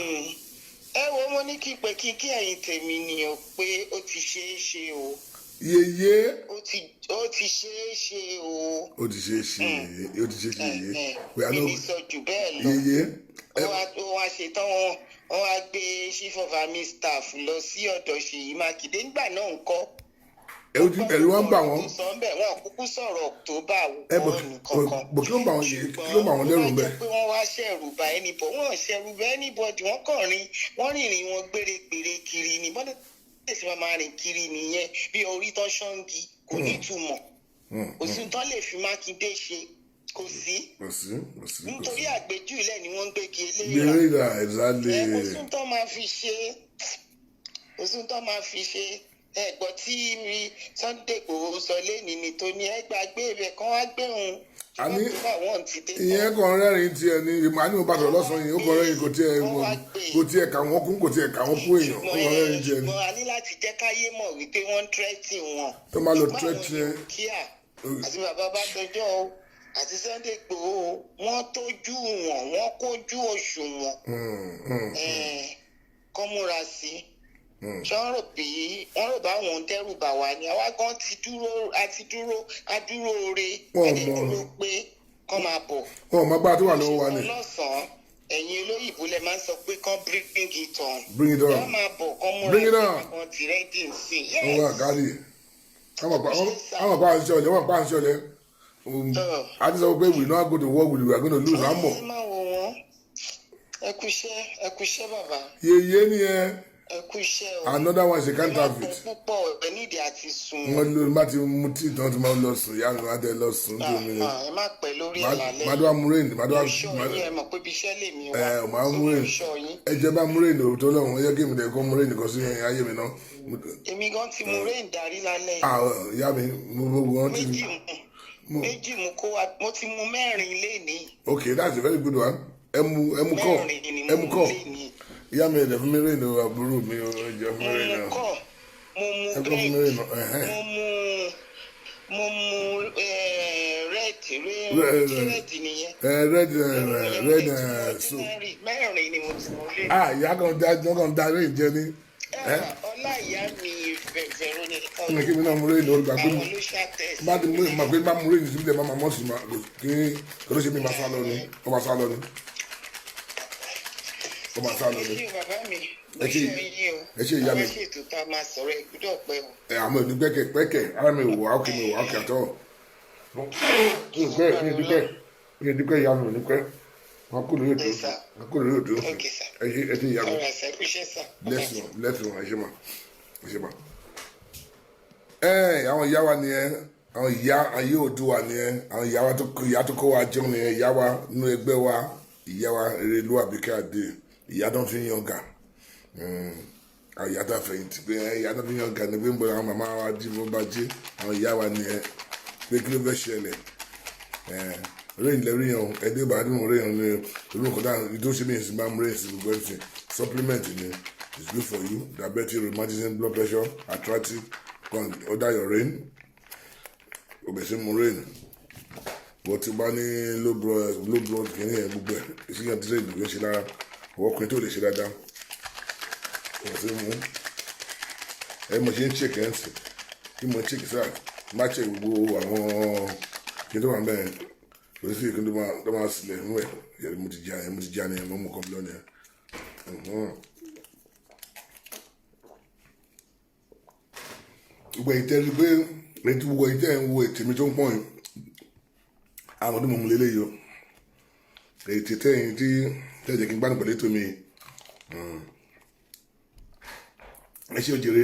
Ẹ wo, mo ní kí n pé kí ẹ̀yin tèmi ni o pé ó ti ṣeé ṣe o. Yeye. Ó ti ṣeé ṣe o. Ó ti ṣe é ṣe yeye, ó ti ṣe é ṣe yeye. We are Mi not ní sọ jù bẹ́ẹ̀ lọ. Yeye. Wọ́n wá ṣe tán, wọ́n wá gbé chief of army staff lọ sí ọ̀dọ̀ Ṣèyí Mákindé nígbà náà ń kọ́. Ẹ̀rù wọn bà wọ́n. Sọ ń bẹ̀, wọn kúkú sọ̀rọ̀ October Ẹ bọ̀ wọn kankan. Bọ̀ kí ló ń bà wọ́n yìí? Kí ló ń bà wọ́n lẹ́rù Ṣùgbọ́n bẹ́ẹ̀? tó bá jẹ́ pé wọ́n wá ṣẹ̀rù bà anybody, wọ́n ṣẹ̀rù bà anybody. Wọ́n kàn rìn, wọ́n rìnrìn wọn gbèrègbèrè kiri ni. Bọ́dẹ̀ sì máa rìn kiri nìyẹn bí orí tán ṣọ́ngi, kò ní ìtumọ̀. Kò sí tán lè fi Mákindé ṣe, kò sí. Kò sí, kò sí, kò Nítorí sí. àgbéjúlẹ̀ ni wọ́n ń gbégi eléyà. Gbèrè ìlà, exactly. Ẹ kò sí tán máa fi ṣe, kò sí tán máa fi ṣe. Ẹ gbọ́ tí mi Sunday Igboho sọ lẹ́ni ni tó ní ẹ gbàgbé ibẹ̀ kan wá gbé òun. Àní, Wọ́n ti dé tán. Ìyẹn kàn rẹ́rìn tiẹ̀ ni. Ìmọ̀ àní mo bá sọ̀rọ̀ lọ́sàn-án yìí, ó kàn rẹ́rìn, kò tiẹ̀ kà wọ́n kún, kò tiẹ̀ kà wọ́n kún èèyàn, ó kàn rẹ́rìn tiẹ̀ ni. Ṣùgbọ́n a ní láti jẹ́ káyé mọ̀ wípé wọ́n ń threaten wọn. Tó máa lọ Ṣùgbọ́n àwọn threaten. èèyàn kíá àti bàbá Básanjọ́ o àti Sunday Igboho o, wọ́n tójú wọn, wọ́n kójú òṣùwọ̀n. Kọ́ múra sí i. Ṣé wọ́n rò bí wọ́n rò bá wọn ń dẹ́rù bà wá ni? Àwa gan ti dúró, a ti dúró, a dúró re. Wọn ò A dẹ̀ mọ̀. dúró pé kọ́ máa bọ̀. Wọn ò mọ agbára tó wà lọ́wọ́ wa ni. Lọ́sàn-án, ẹ̀yin olóyìnbó lẹ máa ń sọ pé kán bring it on. Bring it on. Wọ́n máa bọ̀, kán múra Bring it sí. on. Àwọn ti ready sí. Wọ́n wà kárí àwọn pa àṣìṣe ọ̀lẹ́, wọ́n pa àṣìṣe ọ̀lẹ́. A ti sọ pé we no go to work, we are going to lose, àmọ́. Ẹ máa wò wọ́n. Ẹ kú iṣẹ́, ẹ kú iṣẹ́, bàbá. Yeye ni ẹ. Ẹ kú iṣẹ́ o. Another one is a counterfeit. Ẹ má pọ̀ púpọ̀, ẹ nídìí àti sùn. Wọ́n ló má ti mu tíì tán tí máa ń lọ sùn, ìyá mi máa tẹ lọ sùn tó mi. Ah, ah, ẹ má pẹ́ lórí ẹ̀ lálẹ́. Má dọ́ amúrèǹ, má dọ́. Mo ṣọ́ yín, ẹ mọ̀ pé ibi iṣẹ́ lèmi wà. Ẹ máa So, múrèǹ. mo ṣọ́ yín. Ẹ jẹ́ bá múrèǹ òótọ́ lọ́wọ́, ẹ jẹ́ kí èmi dẹ̀ kọ́ múrèǹ kan sí ayé mi náà. Èmi gan ti mu rain darí lálẹ́. Ah, ìyá mi, mo wọ́n ti. Méjì mu, méjì mu kó wa, mo ti mu mẹ́rin lénìí. Okay, that's a very good one. Ẹ mu kọ́. Mẹ́rin ni Ẹ mo mu mu kọ́. lénìí. Ìyá mi, ẹ̀dẹ̀ fún mi rain o, àbúrò mi o, ẹ jẹ́ fún mi Mo rain mu o. kọ́, mo mu Ẹ kọ́ fún mi red. rain o, ẹ̀hẹ́n. Mo mu red red. Red, Ṣé red. red nìyẹn? Ẹ red, red, so. Mẹ́rin ni mo ti mu lénìí. Ah, ìyá kan da rain jẹ ní. Ẹ Ọlá ìyá mi Veronica. Ní kí mi náà mú rain o, gbà pé Àwọn ló ṣàtẹ̀sí. Bá ti mú ìmọ̀ pé bá mú rain síbi tẹ̀ máa mọ̀ sí ma kí kí ló ṣe mí, máa sá lọ ni, ó máa sá lọ ni, ó máa sá lọ ni. Ẹ ṣé o, bàbá mi. Ẹ ṣé. Mo ṣe yín o. Ẹ ṣé, ìyá mi. Àwọn ṣètò tá a máa sọ̀rọ̀, ẹ gbúdọ̀ pẹ́ o. Ẹ àmọ́ ìdí pẹ́kẹ̀ pẹ́kẹ̀, ara mi ò wá òkè, mi ò wá òkè àtọ́. Mi ò dúpẹ́, ìyá mi, ò ní pẹ́. Wọn kò lórí ètò. Yes, sir. Wọn kò lórí ètò. Okay, sir. Ẹ ṣé, ẹ ṣé, ìyá mi. Ọ̀rọ̀ àṣẹ kúṣẹ́ sà. Bless you, bless you. Ẹ ṣé ma, ẹ ṣé ma. Ẹ àwọn ìyá wa nìyẹn, àwọn ìyá ayé Oòduà nìyẹn, àwọn ìyá wa tó ìyá tó kó wa jẹun nìyẹn, ìyá wa nínú ẹgbẹ́ wa, ìyá wa Erelu Àbíkẹ́ Adé. Ìyá tó ń fi yan gà, ìyá tó fẹ̀yìntì pé ìyá tó fi yan gà ni pé ń bọ̀. Àwọn màmá wa jí bó bá jí àwọn ìyá wa ni ẹ pé kí ló fẹ́ ṣẹlẹ̀? Rain lẹ́rí yẹn o. Ẹdí bá dùn rain ní olú nǹkan dáhùn ìdó ṣe mí sí máa mú rain sí gbogbo everything. Supplement ni, it's good for you. Diabetes, rheumatism, blood pressure, arthritis. Go and order your rain. O bẹ̀ sí mu rain. Wọ́n ti bá ní low blood kìíní yẹn, gbogbo ẹ̀ ìṣíyàn tí rain ló ń ṣe lára ọwọ́ ọkùnrin tó lè ṣe dáadáa, wọ́n sì mú ẹ. Mo ṣe ń check ẹ̀ ń sìn bí mo check sáà má check gbogbo àwọn kí tó wà mẹ́rin, kò sí ìkíni tó máa sílẹ̀ nínú ẹ̀. Yẹ̀rì mo ti já ẹ̀, mo ti já ni ẹ̀, mo mú kọ́ lọ́nà ẹ̀. Gbogbo ẹ̀yin tẹ́ rí pé ẹ̀yin tí gbogbo ẹ̀yin tẹ́ ń wo ètè mi tó ń pọ̀n yìí, àwọn ọdún mo mú lélẹ́yìí o. Ètè tẹ́yìn tí tẹ́ jẹ́ kí n gbádùn pẹ̀lú ètò mi, ẹ ṣé òjèrè.